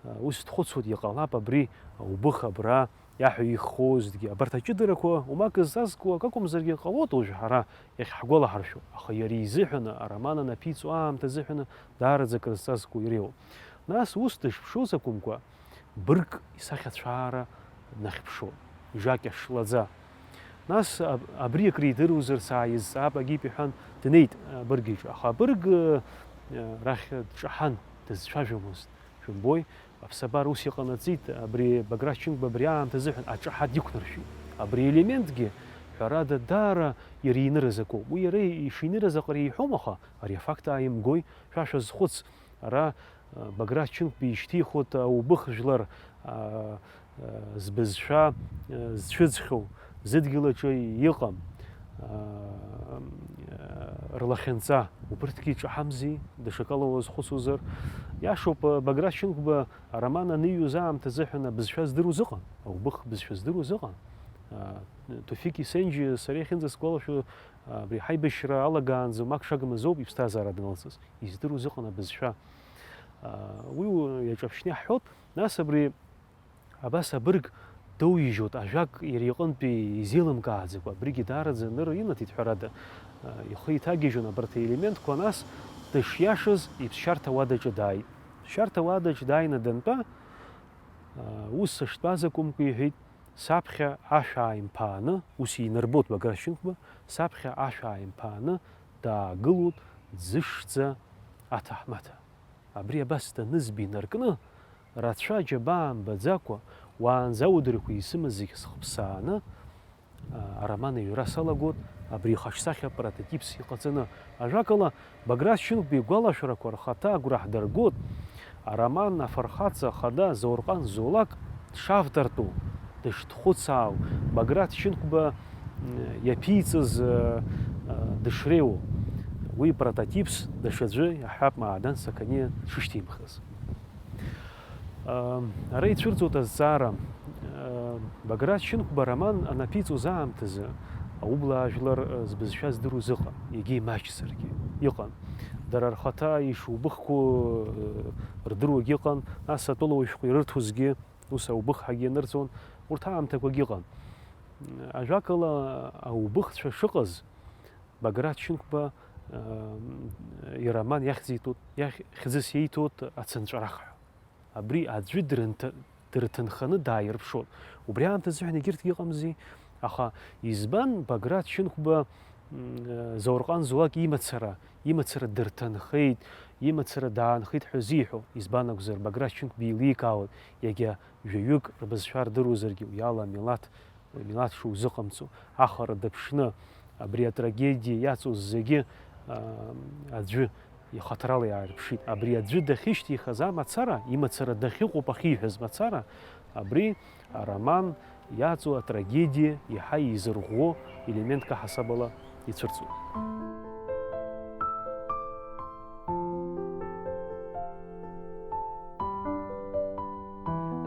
а, ус дхәыцуеит, иҟалап абри аубых абра иаҳәа ихозҭгьы, абарҭ аҷыдарақәа умак зҵазкуа акакәымзаргьы ҟалоит уажә ҳара иахьҳгәалаҳаршәо, аха иара изыҳәаны, ароман анаԥиҵо аамҭа азыҳәаны даараӡа акрызҵазкуа иреиуоуп. Нас ус дышԥшуз акәымкәа, быргк исахьацәаара днахьԥшуан, ижакьа шлаӡа. Нас аб-, абри акридыруазар сааизҵаап, агьип иҳәан, днеит абырг иҿы. Аха абырг, э, рахь дҿаҳан, дызцәажәомызт. Шәымбои, аԥсабара ус иҟанаҵеит, абри Баграт Шьынқәба абри аамҭа азыҳәан аҿаҳа диқәнаршәеит. Абри елементгьы, ҳәарада, даара иара инырыз акоуп. Уи иара ишинырыз аҟара иҳәом, аха ари афакт ааимгои, шәа шәазхәыц, ара, а, Баграт Шьынқәба ишьҭихуеит аубых жәлар, а, а, збызшәа, а, зцәыӡхьоу, зыдгьыл аҿы иҟам, а, а, рлахьынҵа, убырҭгьы иҿаҳамзи, даҽакала уазхәыцуазар. Иашоуп, а, Баграт Шьынқәба ароман аныҩуаз аамҭазыҳәан абызшәа здыруаз ыҟан, аубых бызшәа здыруаз ыҟан. А, Туфик Есенџьиа сара иахьынӡасгәалашәо, а, абри ҳаибашьра алагаанӡа умак шагмыз ауп иԥсҭазаара данылҵыз. Издыруаз ыҟан абызшәа. А, уи у-, иаҿаԥшьны иаҳҳәоит. Нас абри абас абырг доуижьуеит, ажәак иара иҟынтәи изеилымкааӡакәа, абригьы даараӡа анырра инаҭеит, ҳәарада, а, ихы иҭагьежьуан абарҭ аелементқәа, нас дышиашаз иԥсшьарҭа уадаҿы дааит. Ԥсшьарҭа уадаҿы дааины дантәа, а, ус сыштәаз акәымкәа иҳәеит, саԥхьа ашә ааимԥааны, ус инарбоит Баграт Шьынқәба, саԥхьа ашә ааимԥааны даагылоит ӡышӡа аҭаҳмаҭа. Абри абас данызба инаркны, рацәа аџьабаа мбаӡакәа, уаанӡа аудырқәа исымаз зегь схыԥсааны, а, ароман аҩра салагоит, абри ихаҿсахьа прототипс иҟаҵаны. Ажәакала, Баграт Шьынқәба игәалашәарақәа рхаҭа агәра ҳдыргоит, ароман афырхаҵа ахада Заурҟан Зулак дшавтортәу, дышдхәыцаау, Баграт Шьынқәба, м, иаԥиҵаз, э, э, дышреиуоу. Уи прототипс даҽаӡәы иаҳҳәап, Маадан Сақаниа дшышьҭимхыз. Ам, ара ицәырҵуеит азҵаара. Ам, Баграт Шьынқәба ароман анаԥиҵоз аамҭазы аублаа жәлар, э, збызшәа здыруаз ыҟан, егьа имаҷзаргьы иҟан. Дара рхаҭа ишубыхқәоу, э, рдыруагьы ыҟан, нас атәылауаҩ шәҟәы ирырҭозгьы ус аубых ҳәагьы анырҵон, урҭ аамҭақәагьы ыҟан. Ажәакала, аубыхцәа шыҟаз, Баграт Шьынқәба, э, ироман иахьӡиҭоит, иахь хьӡыс ииҭоит Ацынҵәарах ҳәа. Абри аӡәы дрынҭ-, дырҭынханы дааирԥшуан. Убри аамҭазыҳәан егьырҭгьы ыҟамзи. Аха избан Баграт Шьынқәба, м, э, Заурҟан Зулак имацара, имацара дырҭынхеит, имацара даанхеит ҳәа зиҳәо? Избан акәзар, Баграт Шьынқәба еиликаауан, иагьа жәаҩык рбызшәа рдыруазаргьы, уи ала амилаҭ, амилаҭ шузыҟамҵо, ахара дыԥшны, абри атрагедиа иаҵоу зегьы, аа, аӡәы ихаҭарала иаарԥшит. Абри аӡәы дахьышьҭихыз амацара, имацара дахьыҟоуп ахьиҳәаз мацара, абри ароман иаҵоу атрагедиа иаҳа изырӷәӷәо елементк аҳасабала ицәырҵуеит.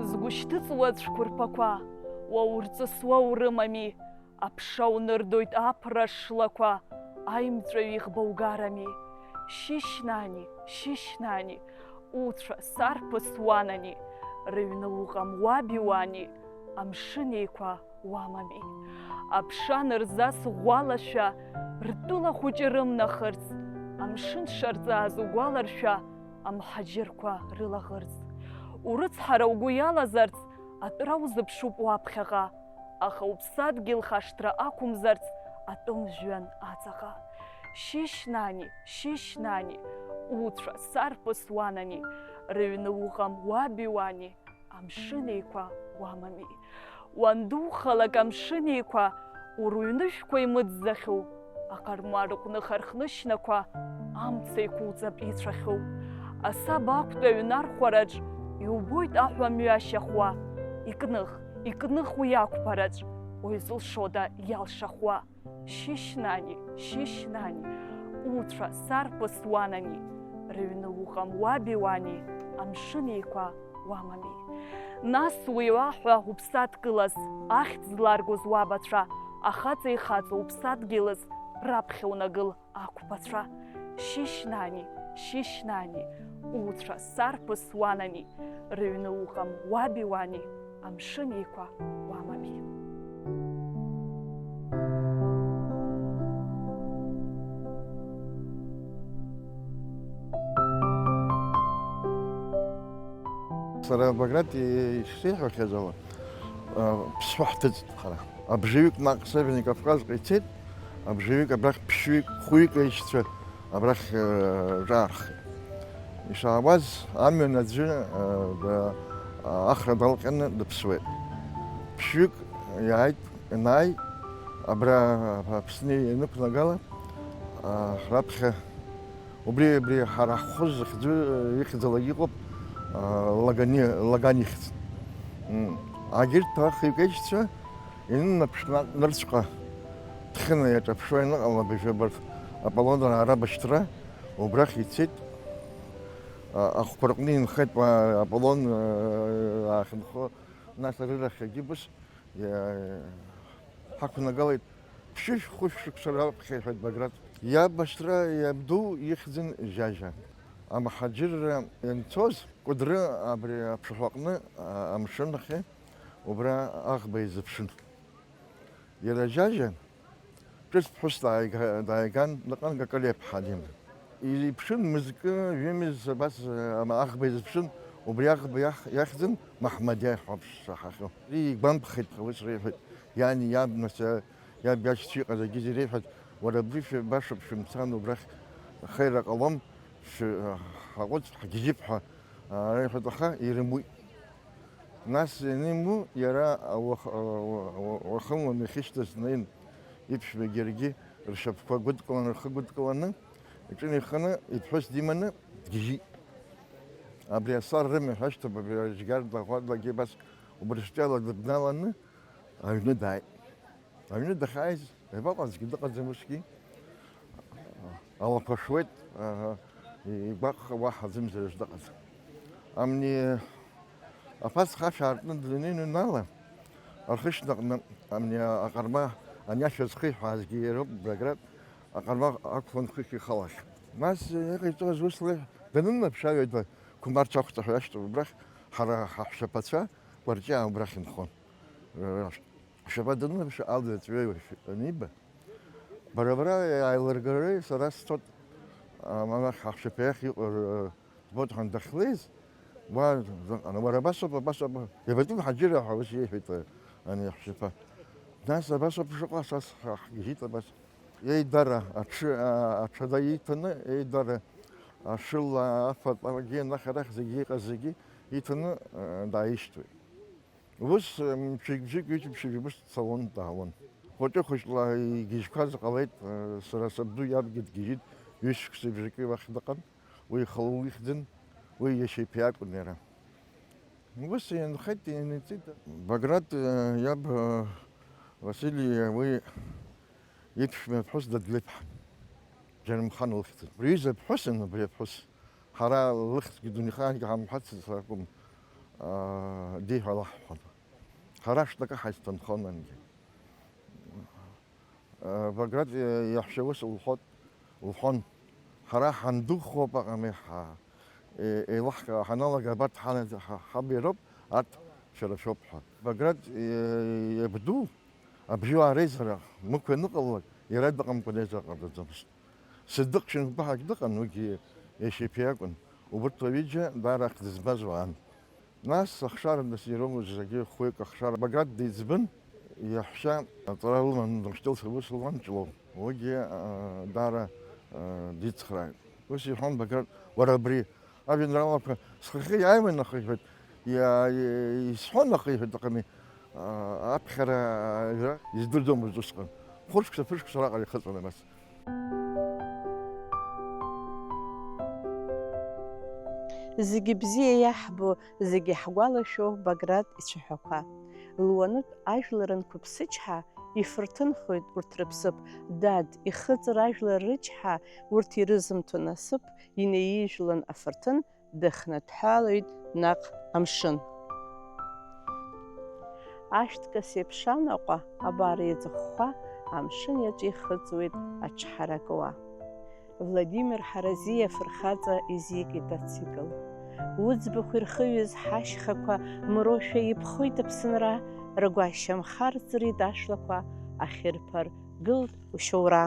Згәышьҭыҵуа цәқәырԥақәа, уаурҵысуа урымами, аԥша унырдоит аԥра шлақәа, аимҵәаҩ иӷба угарами. Шьышьнани, шьышьнани, уцәа сарԥыс уанани, рыҩны уҟам уаби уани, амшын еиқәа уамами. Аԥша нырзас ӷәӷәалашәа, ртәыла хәыҷы рымнахырц, амшын шарҵааз угәаларшәа, амҳаџьырқәа рылаӷырӡ. Урыцҳара угәы иалазарц, атәра узыԥшуп уаԥхьаҟа, аха уԥсадгьыл хашҭра ақәымзарц, атәым жәҩан аҵаҟа. Шьышьнани, шьышьнани, Уцәа сарԥыс уанани, рыҩны уҟам уаби уани, Амшын Еиқәа уамами. Уандухалак Амшын Еиқәа, уруҩнышәқәа имыӡӡахьоу, аҟарма рыҟәныха рхнышьнақәа амца еиқәуҵап ицәахьоу. Асаба ақәтәа аҩнархәараҿ иубоит аҳәа мҩашьахуа, икных, икных уи ақәԥараҿ, уаҩ зылшода иалшахуа. Шьышьнани, шьышьнани, уцәа сарԥыс уанани, рыҩны уҟам уаби уани, Амшын Еиқәа уамами. Нас уи уаҳәа уԥсадгылаз, ахьӡ зларгоз уабацәа, ахаҵа ихаҵоу уԥсадгьылыз, раԥхьа унагыл ақәԥацәа. Шьышьнани, шьышьнани, уцәа сарԥыс уанани, рыҩны уҟам уаби уани, Амшын Еиқәа уамами. Сара Баграт ишсеиҳәахьаз ала, а, ԥсҳәа ҳҭыҵт ҳара. Абжаҩык наҟ Северный Кавказҟа ицеит, абжаҩык абрахь ԥшьҩык, хәҩык аишьцәа абрахь, а, ҿаархеит. Ишаауаз, амҩан аӡәы, а, да-, а, ахра далҟьаны дыԥсуеит. Ԥшьҩык иааит, ианааи, абра Аԥсны ианықәнагала, а, раԥхьа Убри, убри ҳара ҳхәы зыхьӡу, ихьӡалак иҟоуп, а, Лагани, Лагани ихьӡ. М, агьырҭ ахҩык аишьцәа инымнаԥшны нырцәҟа Ҭхьына иаҿаԥшуа ианыҟала, абыржәы абарҭ Аполлон арабашьҭра убрахь ицеит. А, ахәқәа рҟны инхеит, а, Аполлон, а, аахьынхо, нас арырахьагьы убыс. Иа-, ҳақәнагалеит ԥшьышә-хәышә шықәса раԥхьа, иҳәеит Баграт. Иаб ашьҭра иабду ихьӡын Жьажьа. Амҳаџьырра ианцоз, Кәыдры абри аԥшаҳәаҟны, а-, амшын ахьы, убра аӷба изыԥшын. Иара Жьажьа ҿыц ԥҳәыс дааига-, дааиган, дыҟан Какалиа ԥҳа Дима. Иԥшын мызкы, ҩымыз абас, ама, аӷба изыԥшын, убри аӷба иах-, иахьӡын Маҳмадиа ҳәа аԥшшаҳахьоу. Игәамԥхеит, ус реиҳәеит, иани иаб, нас, иаб иашьцәа иҟаз агьызегь реиҳәеит, уара абри шәа-, башоуп, шәымцан убрахь, ахеира ҟалом, шәы-, ҳаҟәыҵ, ҳгьежьып ҳәа, а, реиҳәеит, аха ирымуит. Нас ианиму, иара ауах-, уа-, уа-, уахынла нахьышьҭаз днеин, иԥшәмагьы иаргьы ршьапқәа гәыдкыланы, рхы гәыдкыланы, иҿынеиханы, иԥҳәыс диманы дгьежьит. Абри асар рымҩа ҳәа ашьҭоуп, абри Ажьгьарда Ӷәадлагьы абас убыржәтәала дыбналаны аҩны дааит. Аҩны дахьааиз, иабаҟа аӡәгьы дыҟаӡам усгьы. Алақәа шуеит, аҳа, игәаҟ-, уаҳа аӡәымзар дыҟаӡам. Амни аԥацха ашә аартны даныҩнала, архышьнаҟны амни аҟарма ани ашәа зхиҳәаазгьы иароуп, Баграт аҟарма ақәлан хыхь ихалахь. Нас иҟаиҵоз ус леиҳә-, данынаԥш аҩада Қәмарч ахәҵа ҳәа иашьҭоуп, убрахь ҳара ҳаҳәшьаԥацәа Кәарҷиаа убрахь инхон. Шәаба данынаԥш, алҩа ҵәҩеиуашәа аниба, бара бара иааилыргареи сара сцот, а, манахь аҳәшьаԥа иахь иҟоу, э, збоит ҳәа дахьлеиз, уа заҟаны, уара абасоуп, абасоуп, иабатәым ҳаџьыра ҳәа ус иеиҳәеит, э, ани аҳәшьаԥа. Нас абасоуп шыҟоу, ас, ас ҳгьежьит абас. Еидара аҽы, а, аҽада иҭаны, еидара ашыла, афатәарагьы, анахь арахь зегьы иҟаз зегьы иҭаны, э, дааишьҭуеит. Ус, мчыбжьык, ҩыџьа мчыбжьык ус дцалон, даауан. Хәыҷы-хәыҷла игьежьқәаз ҟалеит, сара сабду иабгьы дгьежьит, ҩышықәса бжаки уахь дыҟан, уи ихала ихьӡын, уи иашьа иԥа иакәын иара. Ус инхеит, ианиҵит. Баграт, иаб, Васили, уи иԥшәма ԥҳәыс Дадлеиԥҳа, Џьарымхан лыхьӡын. Убри иҩыза ԥҳәысын, убри аԥҳәыс. Ҳара лыхьӡгьы дунеихаангьы ҳамҳәацызар акәым, аа, диҳәа лаҳҳәон. Ҳара шҭакы ҳаисҭынхон ангьы. Баграт иаҳәшьа ус лҳәот-, лҳәон, ҳара ҳандухоуп аҟами, ҳа-, е-, еилаҳкаауа ҳаналага, абарҭ ҳана-, ҳа-, ҳаб иароуп, арҭ шәара шәоуп ҳәа. Баграт, е-, иабду абжьуаа реизара мықә ианыҟалалак, иара дыҟамкәа реизара ҟарҵаӡомызт. Сыдыҟ Шьынқәба ҳәагь дыҟан, уигьы иашьа иԥа иакәын. Убырҭ ҩыџьа даара ахьӡ змаз уаан. Нас ахшара днасирымоз зегьы хәҩык ахшара Баграт диӡбын, иаҳәшьа аҵара лыман, дымшьҭылшьыр ус луан Ҷлоу. Уигьы, аа, даара, аа, дицхрааит. Ус иҳәон Баграт, уара абри ажәеинраалақәа схахьы иааиуан, аха иҳәеит, иа-, исҳәон, аха иҳәеит, аҟами, а, аԥхьара, а, издырӡомызт усҟан. Хәышықәса, ԥышықәса раҟара ихыҵуан абас. Зегьы бзиа иаҳбо, зегьы ҳгәалашәо Баграт ицәаҳәақәа. Луанытә ажәлар анқәыԥсычҳа, ифырҭынхоит урҭ рыԥсыԥ, дад, ихыҵыр ажәлар рычҳа, урҭ ирызымҭо насыԥ, инеижәлан афырҭын, дыхнаҭәалоит наҟ амшын. Ашәҭкас еиԥш анаҟә, абар еиҵыхәхәа, амшын иаҿихыҵуеит аҽҳаракуа. Владимир Ҳаразиа афырхаҵа изикит ацикл. Уӡбахә ирхыҩыз ҳашьхақәа мрошәа иԥхоит Аԥсынра, ргәашьамх арҵрит ашәлақәа, ахьырԥар гылт ушьоура.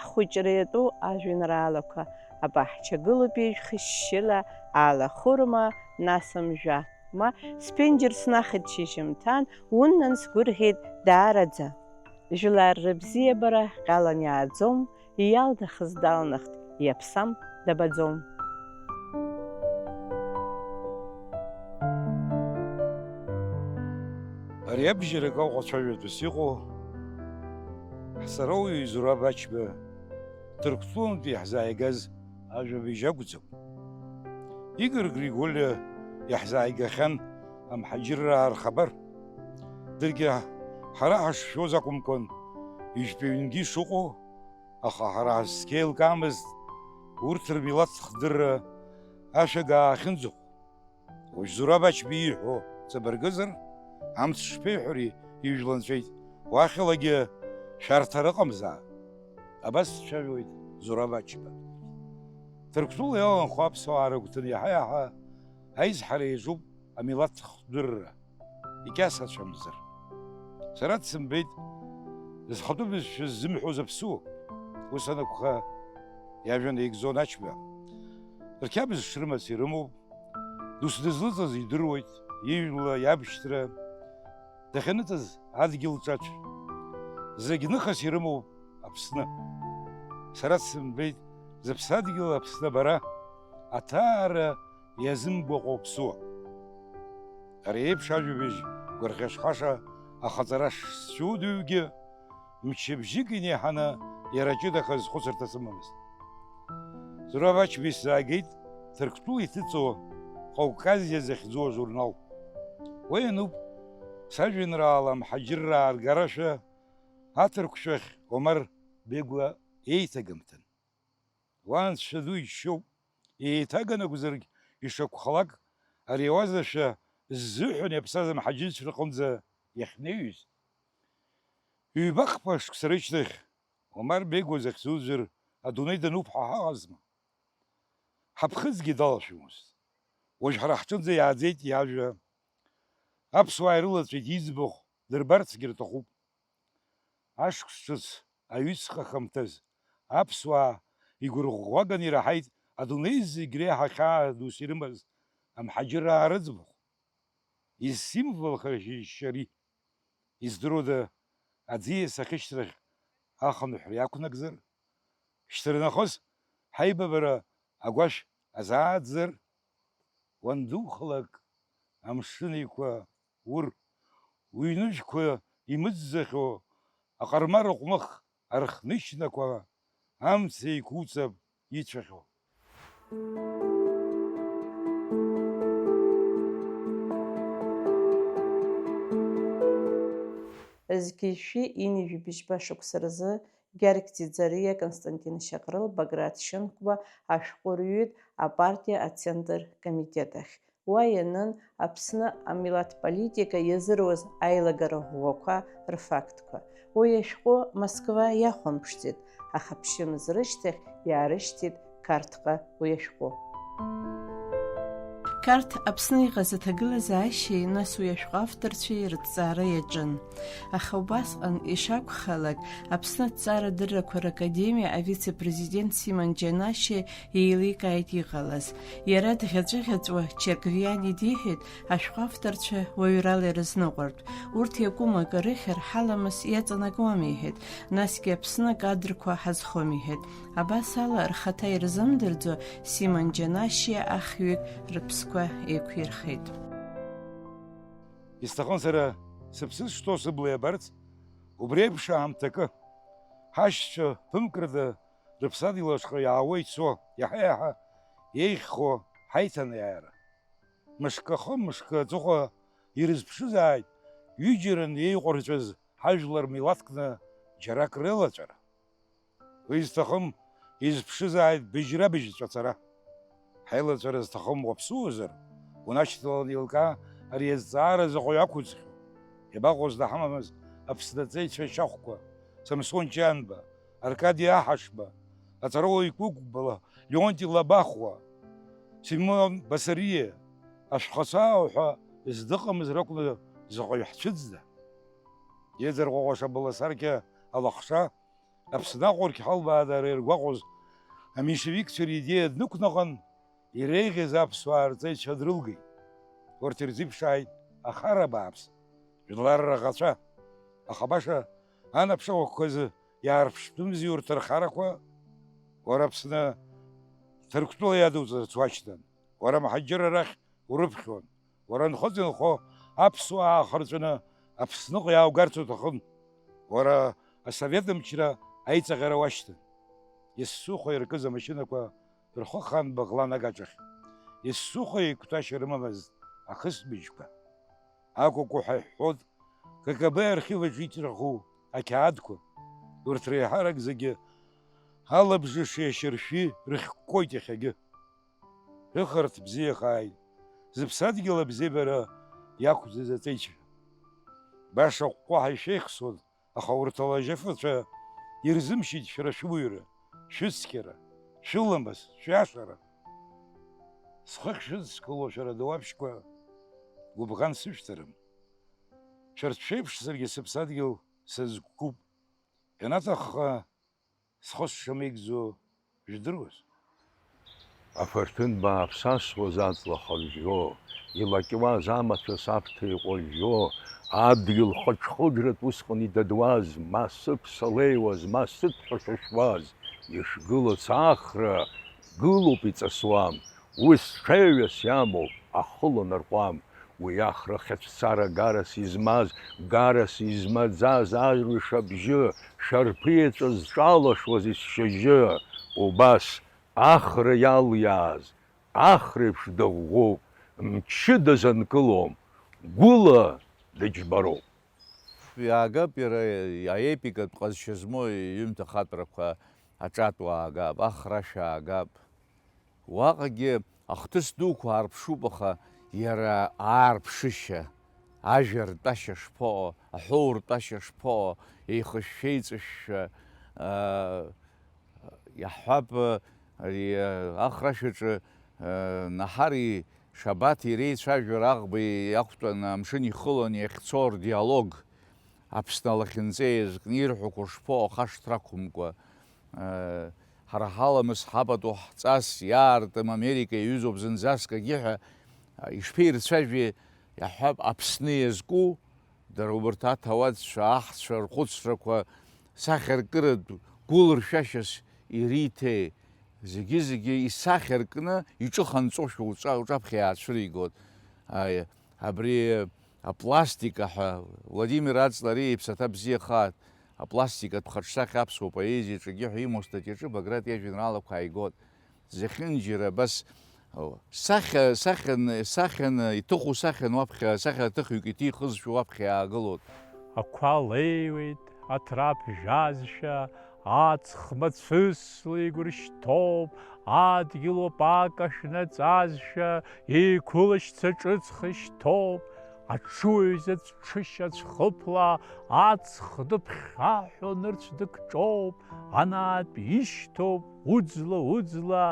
Ҳхәыҷра иатәу ажәеинраалақәа, абаҳча гылоуп ижәхышьшьыла, алахәырма, нас амжәа, ма сԥенџьыр снахит шьыжьымҭан, уннан сгәырӷьеит даараӡа. Жәлар рыбзиабара ҟьалан иааӡом, иалнахыз далнахт, иаԥсам дабаӡом. Ари абжьарак Аҟәа цәажәатәыс иҟоу ҳҵарауаҩ Зураб Ачба Ҭырқәтәылантәи иаҳзааигаз ажәабжь акәӡам. Игор Григәолиа иаҳзааигахьан амҳаџьырраа рхабар. Даргьы ҳара ҳашшәоз акәымкәан, ижәпаҩнгьы шыҟоу, аха ҳара ҳзеилкаамызт урҭ рмилаҭ хдырра ашәага аахьынӡахәо. Уажә Зураб Ачба ииҳәо ҵабыргызар, амц шԥеиҳәари, ижәла нҵәеит, уахьалагьы шәарҭара ыҟамзаап. Абас дцәажәоит Зураб Ачба. Ҭырқәтәыла иаланхо аԥсуаа рыгәҭаны иаҳа-иаҳа аизҳара иаҿуп амилаҭ хдырра, икьаса ацәамзар. Сара дсымбеит, зхатәы бызшәа ззымҳәоз аԥсуа. Ус анакәха, иажәа наигӡон Ачба. Рқьабз шрымац ирымоуп, дус дызлыҵыз идыруеит, ижәла, иабшьҭра, дахьаныҵыз адгьыл ҿацә. Зегь ныхас ирымоуп Аԥсны. Сара дсымбеит, зыԥсадгьыл Аԥсны абара, аҭаара иазымгәаҟуа аԥсуа. Ари еиԥш ажәабжь гәырӷьаҽхаша ахаҵара шсцәыудыҩгьы, мчыбжьык инеиҳаны иара ҷыдахаз хәыцырҭа сымамызт. Зураб Ачба исзаагеит Ҭырқәтәыла иҭыҵуа Кавказиа захьӡу ажурнал. Уи иануп сажәеинраала Амҳаџьырраа ргарашәа аҭырқәшәахь Омар Бегәа еиҭагамҭан. Уа анцәа ду иџьшьоуп, еиҭаган акәзаргь, ишакәхалак, ари ауазашәа ззыҳәан иаԥсаз амҳаџьырцәа рҟынӡа иахьнеиҩыз. Ҩбахԥа шықәса рышьҭахь, Омар Бегәа захьӡу ӡәыр адунеи дануп ҳәа ҳаҟазма? Ҳаԥхыӡгьы далашәомызт. Уажә ҳара ҳҿынӡа иааӡеит иажәа. Аԥсуаа ирылаҵәеит иӡбахә, дырбарцгьы рҭахуп. Ашықәс ҿыц аҩыҵҟа хымҭаз аԥсуаа игәырӷәӷәаганы ираҳаит адунеи зегь реиҳа хьаа дус ирымаз амҳаџьыраа рыӡбахә. Изсимволхашьеи ари? Издыруада, аӡиас ахьышьҭрахь ахынҳәра иақәнагзар? Шьҭарнахыс ҳаибабара агәашә азааӡар? Уандухалак амшын еиқәа ур, уҩныжәқәа имыӡӡахьоу аҟармараҟә мых архнышьнақәа амца еиқәуҵап ицәахьоу. Зқьи жәшәи ҩынҩажәи быжьба шықәса рзы Гьаргь Ӡиӡариа, Константин Шьаҟрыл, Баграт Шьынқәба ашәҟәы рҩит апартиа Ацентр комитет ахь. Уа ианын Аԥсны амилаҭ политика иазыруаз аилагара ӷәӷәақәа рфактқәа. Уи ашәҟәы Москва иахәамԥшӡеит, аха ԥшьымз рышьҭахь иаарышьҭит Қарҭҟа уи ашәҟәы. Шәарҭ Аԥсны иҟаз аҭагылазаашьеи, нас уи ашәҟәы авторцәеи рыҭҵаара иаҿын. Аха убасҟан, ишакәхалак, Аԥсны аҭҵаарадыррақәа ракадемиа авице-президент Симон Џьанашьа еиликааит иҟалаз. Иара дӷьаҵәыӷьаҵәуа Черквиани диҳәеит, ашәҟәы авторцәа уаҩрала ирызныҟәартә. Урҭ иакәым акы рыхьыр, ҳаламыс иаҵанакуам, иҳәеит, насгьы Аԥсны акадрқәа ҳазхом, иҳәеит. Абас ала, рхаҭа ирзымдырӡо, Симон Џьанашьа ахҩык рыԥсқәа еиқәирхеит. Исҭахын сара сыԥсы шҭоу сыбла иабарц убри еиԥш аамҭакы. Ҳашьцәа ԥымкрада рыԥсадгьыл ашҟа иаауа ицо, иаҳа-иаҳа еиӷьхо ҳаиҭанеиаара. Мышкы ахы, мышкы аҵыхәа ирызԥшызааит, ҩыџьаран еиҟәырҵәаз ҳажәлар милаҭкны џьарак рылаҵәара. Уи зҭахым, изԥшызааит быжьра-быжьҵәа ацара. Ҳаилаҵәара зҭахым уаԥсуазар, унашьҭалан еилкаа ари азҵаара заҟаҩ ақәыӡхьоу. Иабаҟоу зда ҳамамыз Аԥсны аҵеицәа шьахәқәа, Самсон Ҷанба, Аркади Аҳашба, аҵарауаҩ Кәыкәба, Леонти Лабахәуа, Симон Басариа, ашәхацаа ҳәа зныҟамыз ракәны заҟаҩ ҳцәыӡда? Иеизырҟәаҟәаша быласаркьа алахша, Аԥсны аҟәырқь ҳалбаадара иргәаҟуаз аменьшевикцәа ридеиа днықәнаҟан, иреиӷьыз аԥсуаа рҵеицәа дрылгеит. Урҭ ирзиԥшааит ахара бааԥс, жәлар раӷацәа. Аха баша анаԥшыхақәазы иаарԥштәымзи урҭ рхарақәа? Уара Аԥсны Ҭырқәтәыла иадуҵарц уашьҭан. Уара мҳаџьыр арахь урыԥхьон. Уара нхыҵ-инхо аԥсуаа аахырҵәаны Аԥсныҟа иааугарц уҭахын. Уара асовет мчра аиҵаҟьара уашьҭан. Иссухо иркыз амашьынақәа рхы хан Баӷлан агаҿахь. Иссухо еиқәтәашьа рымамызт ахысбыжьқәа. Акәакәа ҳәа иҳәҳәоит К Г Б архив аҿы иҵәаху ақьаадқәа. Урҭ реиҳарак зегьы алабжыши ашьаршәи рыхькәкәоит иахьагьы. Рыхарҭ бзиахааит, зыԥсадгьыл абзиабара иақәӡыз аҵеицәа. Баша ҟәҟәаҳәа ишәеихсуан, аха урҭ алажьыфацәа ирзымшьит шәара шәуаҩра, шәыцқьара, шәыламыс, шәиашара. Схы ахьшәыдскыло шәара дауаԥшьқәа гәыбӷан сышәҭарым. Шәарҭ шәеиԥш саргьы сыԥсадгьыл сазкуп. Ианаҭахха, схы сшамеигӡо жәдыруаз. Афырҭын бааԥс асуаз аҵла хыржәжәо, илакьуаз амацәыс аԥҭа иҟәыжәжәо, адгьыл хыџь-хыџьратә усҟан идыдуаз, ма сыԥса леиуаз, ма сыҭәҳәа шәышәуаз, ишгылац ахра гылоуп иҵысуам, уи сҽеиҩыс иамоуп, ахы ланарҟәуам. Уи ахра хьыҵәцара гарас измаз, гарас измаӡаз арҩаш абжьы, шарԥыеҵәа зҿалашуаз есшьыжьы, убас ахра иалиааз, ахреиԥш дыӷәӷәоуп, мчыда занкылом, гәыла дыџьбароуп. Иаагап иара аепикатә ҟазшьа змоу иҩымҭа хатәрақәа, аҿатә уаагап, ахрашәа аагап. Уаҟагьы ахҭыс дуқәа аарԥшуп, аха иара аарԥшышьа, ажәа ртәашьа шԥаҟоу, аҳәоу ртәашьа шԥаҟоу, еихышәшәа-еиҵышәшәа, аа, иаҳҳәап, ари, ахрашәаҿы, аа, Наҳари Шабаҭи реицәажәара аӷба иақәтәаны амшын ихылан иахьцо рдиалог, Аԥсны алахьынҵа иазкны ирҳәақәо шԥаҟоу, ахашҭра ақәымкәа. Ҳара ҳаламыс, ҳапату, ҳҵас иаартым Америка иаҩызоуп зынӡаск агьы ҳәа ишԥеирцәажәеи, иаҳҳәап, Аԥсны иазку, дара убарҭ аҭауадцәа, аҳцәа рхәыцрақәа сахьаркыратә гәылыршәашьас ириҭеи, зегьы-зегьы исахьаркны иҿыханҵошәа уҿа-, уҿаԥхьа иаацәыригоит. Аи, абри апластика ҳәа, Владимир Аҵлариа иԥсаҭа бзиахааит, апластикатә хаҿсахьа аԥсуа поезиаҿы егьи ҳәа имоу астатиаҿы Баграт иажәеинраалақәа ааигот. Зехьынџьара абас, о, сахьа, сахьан, сахьан, иҭыху сахьан уаԥхьа, сахьаҭыхҩык иҭихызшәа уаԥхьа иаагылот. Ақәа леиуеит, аҭра ԥжәазшәа, аҵх мацәысла игәыршьҭоуп, адгьыл уапак ашәнаҵазшәа, еиқәылашьца ҿыцха ишьҭоуп, аҽуаҩ заҵә ҽышьацә хыԥла, аҵх дыԥхьаҳәо нырцә дыкҿоуп, анаатә ишьҭоуп, уӡла-уӡла,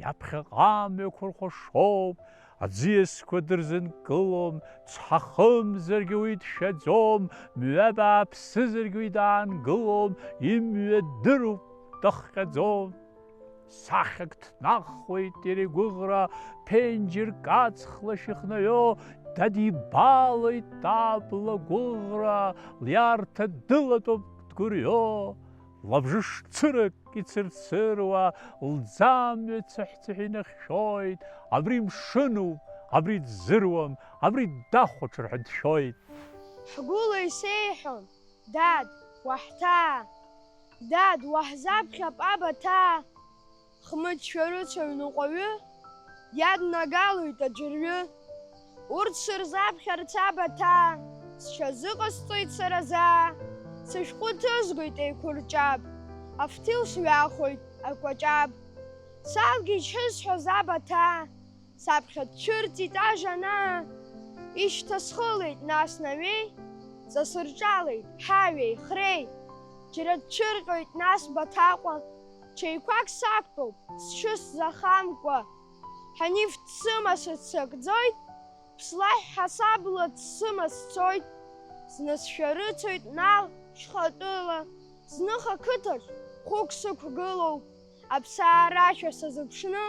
иаԥхьаҟа амҩақәа рхәашоуп, Аӡиасқәа дырзынкылом, цҳа хымзаргьы уи дшәаӡом, мҩа бааԥсызаргьы уи даангылом, имҩа дыруп, дахҟьаӡом. Сахьак ҭнахуеит иара игәыӷра, ԥенџьырк аҵх лашә ихнаҩо, дадибалоит абла гәыӷра, лиарҭа дылатәоуп дгәырҩо. Лабжыш цырак ицырцыруа, лӡамҩа цыҳәцыҳә инахьшәоит, абри мшынуп, абри дӡыруам, абри дахәаҽыр ҳәа дшәоит. Ҳгәыла исеиҳәон, дад, уаҳҭаа, дад, уаҳзаԥхьап абаҭаа. Хмыҷ шәарыцаҩ ныҟәаҩы иаднагалоит аӡәырҩы. Урҭ сырзаԥхьарц абаҭаа, сҽазыҟасҵоит сара заа. Сышәҟәы ҭызгоит еиқәырҷаб, афҭил сҩахоит акәаҷаб. Салгеит шысҳәоз абаҭаа, саԥхьа дцәырҵит ажанаа. Ишьҭасхылеит нас наҩеи, ҵасырҿалеит ҳаҩеи хреи. Џьара дцәырҟьоит нас Баҭаҟәа, чеиқәак сақәтәоуп, сҽысзахамкәа. Ҳаниф дсыма сыццакӡоит, ԥслаҳә ҳасабла дсыма сцоит. Зны сшәарыцоит наҟ шьхатәыла, зных ақыҭаҿ хәык сықәгылоуп. Аԥсаа рашәа сазыԥшны,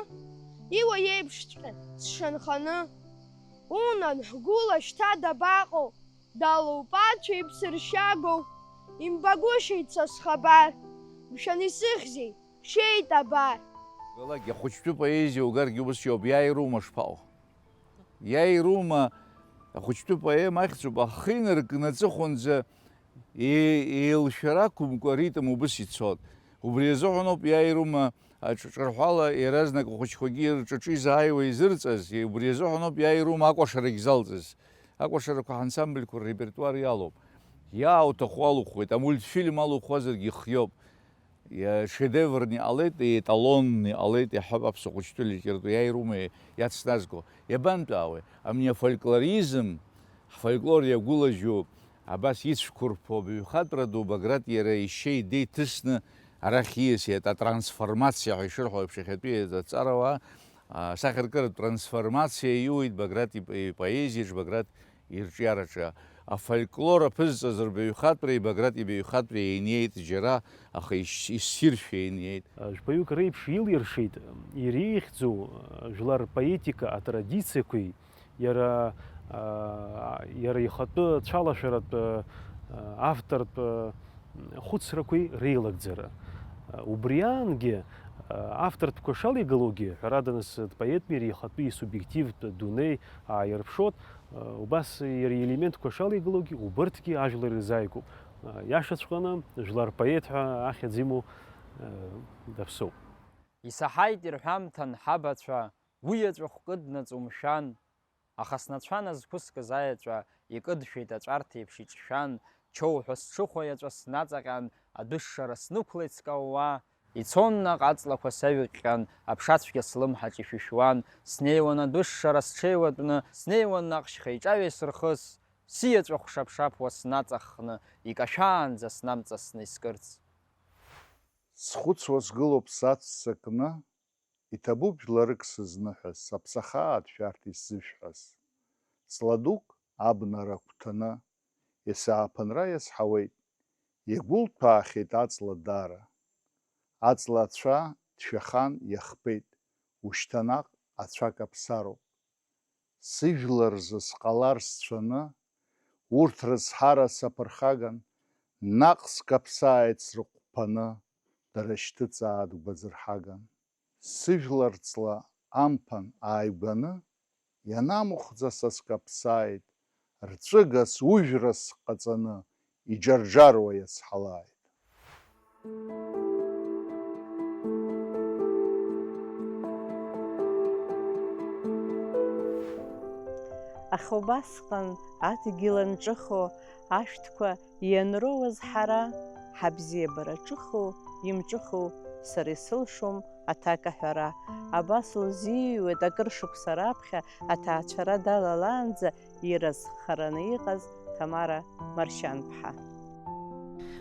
иуа иеиԥшҵәҟьа сшанханы. Унан, ҳгәыла шьҭа дабаҟоу? Далоуп ацәа иԥсыршьагоу, имбагәышьеит са схабар. Мшәан, исыхьзеи, шеит абар. Галак, ахәыҷтәы поезиа угаргьы ус иоуп, иааирума шԥаҟоу? Иааирума, ахәыҷтәы поема ахьӡуп, ахы инаркны аҵыхәанӡа е-, еилшәара ақәымкәа аритм убыс ицоит. Убри азыҳәаноуп иааирума аҿҿырҳәала иаразнак ахәыҷқәагьы рҿаҿы изааиуа изырҵаз, убри азыҳәаноуп иааирума акәашарагь залҵыз. Акәашарақәа ҳансамбльқәа ррепертуар иалоуп. Иаауҭаху алухуеит, амультфильм алухуазаргьы ихиоуп. Иа-, шедеврны иҟалеит, еталонны иҟалеит, иаҳҳәап, аԥсуа хәыҷтәы литература иааирума иацназго. Иабантәаауеи? Амни афольклоризм, ҳфольклор иагәылажьу, абас ицәқәырԥо абаҩхатәра ду Баграт иара ишьеи деиҭысны арахь ииасит, атрансформациа ҳәа ишырҳәо еиԥш, иахьатәи аҵарауаа, а, асахьаркыратә трансформациа иуеит Баграт ип-, ипоезиаҿ, Баграт ирҿиараҿы. Афольклор аԥызҵаз рбаҩхатәреи Баграт ибаҩхатәреи еиниеит џьара, аха ис-, иссиршәа еиниеит. Жәпаҩык реиԥш илиршеит, иреиӷьӡоу жәлар рпоетика атрадициақәеи, иара, а, иара ихатәы цәалашәаратә, а, автортә, а, хәыцрақәеи реилагӡара. Убри аангьы, а, автортәқәа шалеигалогьы, ҳәарада, нас, дпоетми иара ихатәи исубиективтә дунеи ааирԥшуеит, а, убас иара иелементқәа шалеигалогьы, убырҭгьы ажәлар ирзааигәоуп. А, иашаҵәҟьаны, жәлар рпоет ҳәа ахьӡ имоу, а, даԥсоуп. Исаҳаит ирҳәамҭан ҳабацәа, уи аҵәахә кыднаҵ умшәан, аха снацәа назқәыскыз аеҵәа икыдшәеит аҵәарҭеиԥш иҿшәан, чоуҳәа сҽыхәа иаҵәа снаҵаҟьан, адәышшара снықәлеит скаууа. Ицон наҟ аҵлақәа саҩыҟьҟьан, аԥшацәгьа слымҳаҿ ишәышәуан, снеиуан адәышшара сҽеиуатәны, снеиуан наҟ шьха иҿаҩа исырхыс, сиеҵәахә шапшаԥуа снаҵаххны, икашәаанӡа снамҵасны искырц. Схәыцуа сгылоуп саццакны, иҭабуп жәларык сызныҳәаз, саԥсахааит шәарҭ исзышәҳәаз. Ҵла дук абнара агәҭаны, есааԥынра иазҳауеит, иагәылҭәаахьеит аҵла даара. Аҵла ацәа ҭшәахан иахԥеит, ушьҭа наҟ ацәа каԥсароуп. Сыжәлар рзы сҟалар сцәаны, урҭ рызҳара саԥырхаган, наҟ скаԥсааит срыхәԥаны, дара шьҭыҵааит гәазырҳаган. Сыжәлар ҵла амԥан ааигәаны, ианамыхәӡа са скаԥсааит, рҵәыгас ужәра сҟаҵаны, иџарџаруа иацҳалааит. Аха убасҟан адгьыл анҿыхо, ашәҭқәа ианроуаз ҳара, ҳабзиабара ҿыхоу, имҿыхоу сара исылшом аҭак аҳәара. Абас лзиҩуеит акыр шықәса раԥхьа аҭаацәара далалаанӡа иразхараны иҟаз Ҭамара Маршьанԥҳа.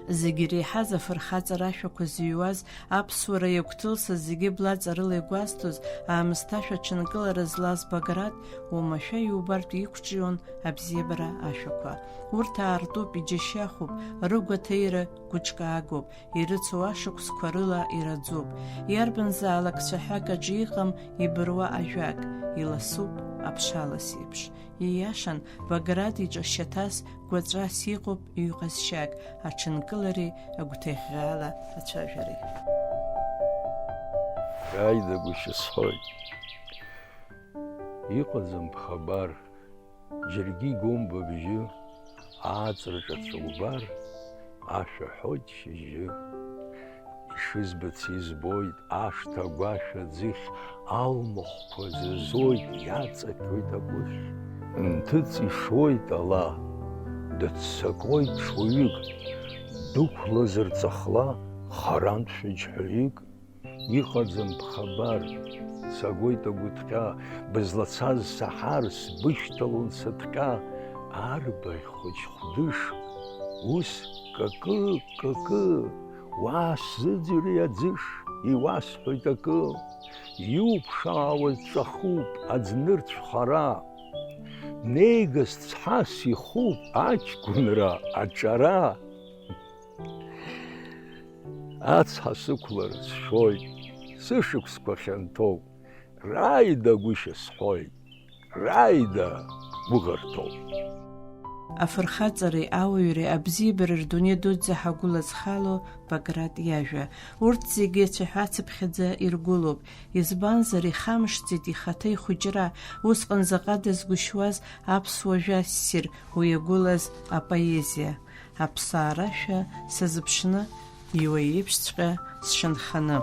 Зегь иреиҳаз афырхаҵара ашәақәа зыҩуаз, аԥсуара иагәҭылсыз, зегьы блаҵарыла игәазҭоз, аамысҭашәа ҽынкылара злаз Баграт, уамашәа иубартә иқәҿион абзиабара ашәақәа. Урҭ аартуп, иџьашьахәуп, рыгәаҭеира гәыҿкаагоуп, ирыцу ашықәсқәа рыла ираӡоуп. Иарбанзаалак цәаҳәак аҿы иҟам ибыруа ажәак, иласуп аԥшалас еиԥш. Ииашан, Баграт иҿы шьаҭас, гәаҵәас иҟоуп ҩ-ҟазшьак, аҽынкылареи агәҭыӷьӷьаала ацәажәареи. Раидагәышьа сҳәоит. Иҟаӡам ԥхабар, џьаргьы игом ба бжьы, ааҵраҿы ацәыкәбар, ашәа ҳәоит шьыжьы. Ишызбац избоит, ашҭа агәашә аӡыхь алмахәқәа зызоит, иаҵақьоит агәыхь. Нҭыҵ ишоит ала, дыццакуеит ҽуаҩык, дықәлазар ҵыхла харантә шәаџьҳәаҩык. Иҟаӡам ԥхабар, сагоит агәыҭҟьа, бызлацаз саҳар, сбышьҭалон сыҭҟьа, арбаӷь хәыҷ хәдыш, ус какы, какы, уа сзыӡырҩ аӡыш, иуасҳәоит акы, иуԥшаауаз ҵәахуп аӡнырцә хара, неигаз цҳас ихуп аҷкәынра аҿара. Ацҳа сықәлар сшәоит, сышықәсқәа хьанҭоуп, раида гәышьа сҳәоит, раида гәыӷырҭоуп. Афырхаҵареи ауаҩреи абзиабареи рдунеи дуӡӡа ҳагәылазхало Баграт иажәа. Урҭ зегьы цәаҳәацыԥхьаӡа иргәылоуп, избанзар, ихамышҭӡеит ихаҭа ихәыҷра, усҟан заҟа дазгәышьуаз аԥсуа жәа ссир уи иагәылаз апоезиа. Аԥсаарашәа сазыԥшны, иуа иеиԥшҵәҟьа сшанханы.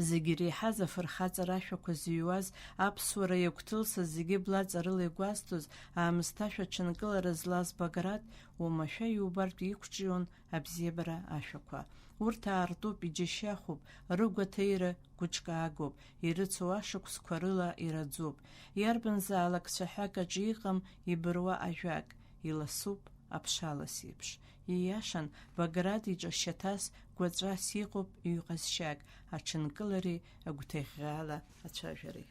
Зегь иреиҳаз афырхаҵара ашәақәа зыҩуаз, аԥсуара иагәҭылсыз, зегьы блаҵарыла игәазҭоз, аамысҭашәа ҽынкылара злаз Баграт, уамашәа иубартә иқәҿион абзиабара ашәақәа. Урҭ аартуп, иџьашьахәуп, рыгәаҭеира гәыҿкаагоуп, ирыцу ашықәсқәа рыла ираӡуп. Иарбанзаалак цәаҳәак аҿы иҟам ибыруа ажәак, иласуп аԥшалас еиԥш. Ииашан, Баграт иҿы шьаҭас, гәаҵәас иҟоуп ҩ-ҟазшьак, аҽынкылареи агәҭыӷьӷьаала ацәажәареи.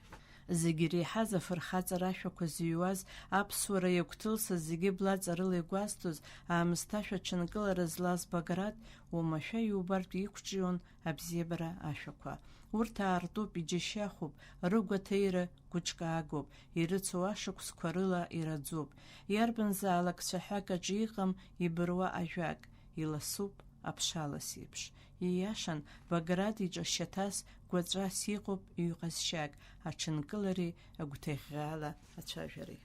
Зегь иреиҳаз афырхаҵара ашәақәа зыҩуаз, аԥсуара иагәҭылсыз, зегьы блаҵарыла игәазҭоз, аамысҭашәа ҽынкылара злаз Баграт, уамашәа иубартә иқәҿион абзиабара ашәақәа. Урҭ аартуп, иџьашьахәуп, рыгәаҭеира гәыҿкаагоуп, ирыцу ашықәсқәа рыла ираӡуп. Иарбанзаалак цәаҳәак аҿы иҟам ибыруа ажәак, иласуп аԥшалас еиԥш. Ииашан, Баграт иҿы шьаҭас, гәаҵәас иҟоуп ҩ-ҟазшьак, аҽынкылареи агәҭыӷьӷьаала ацәажәареи.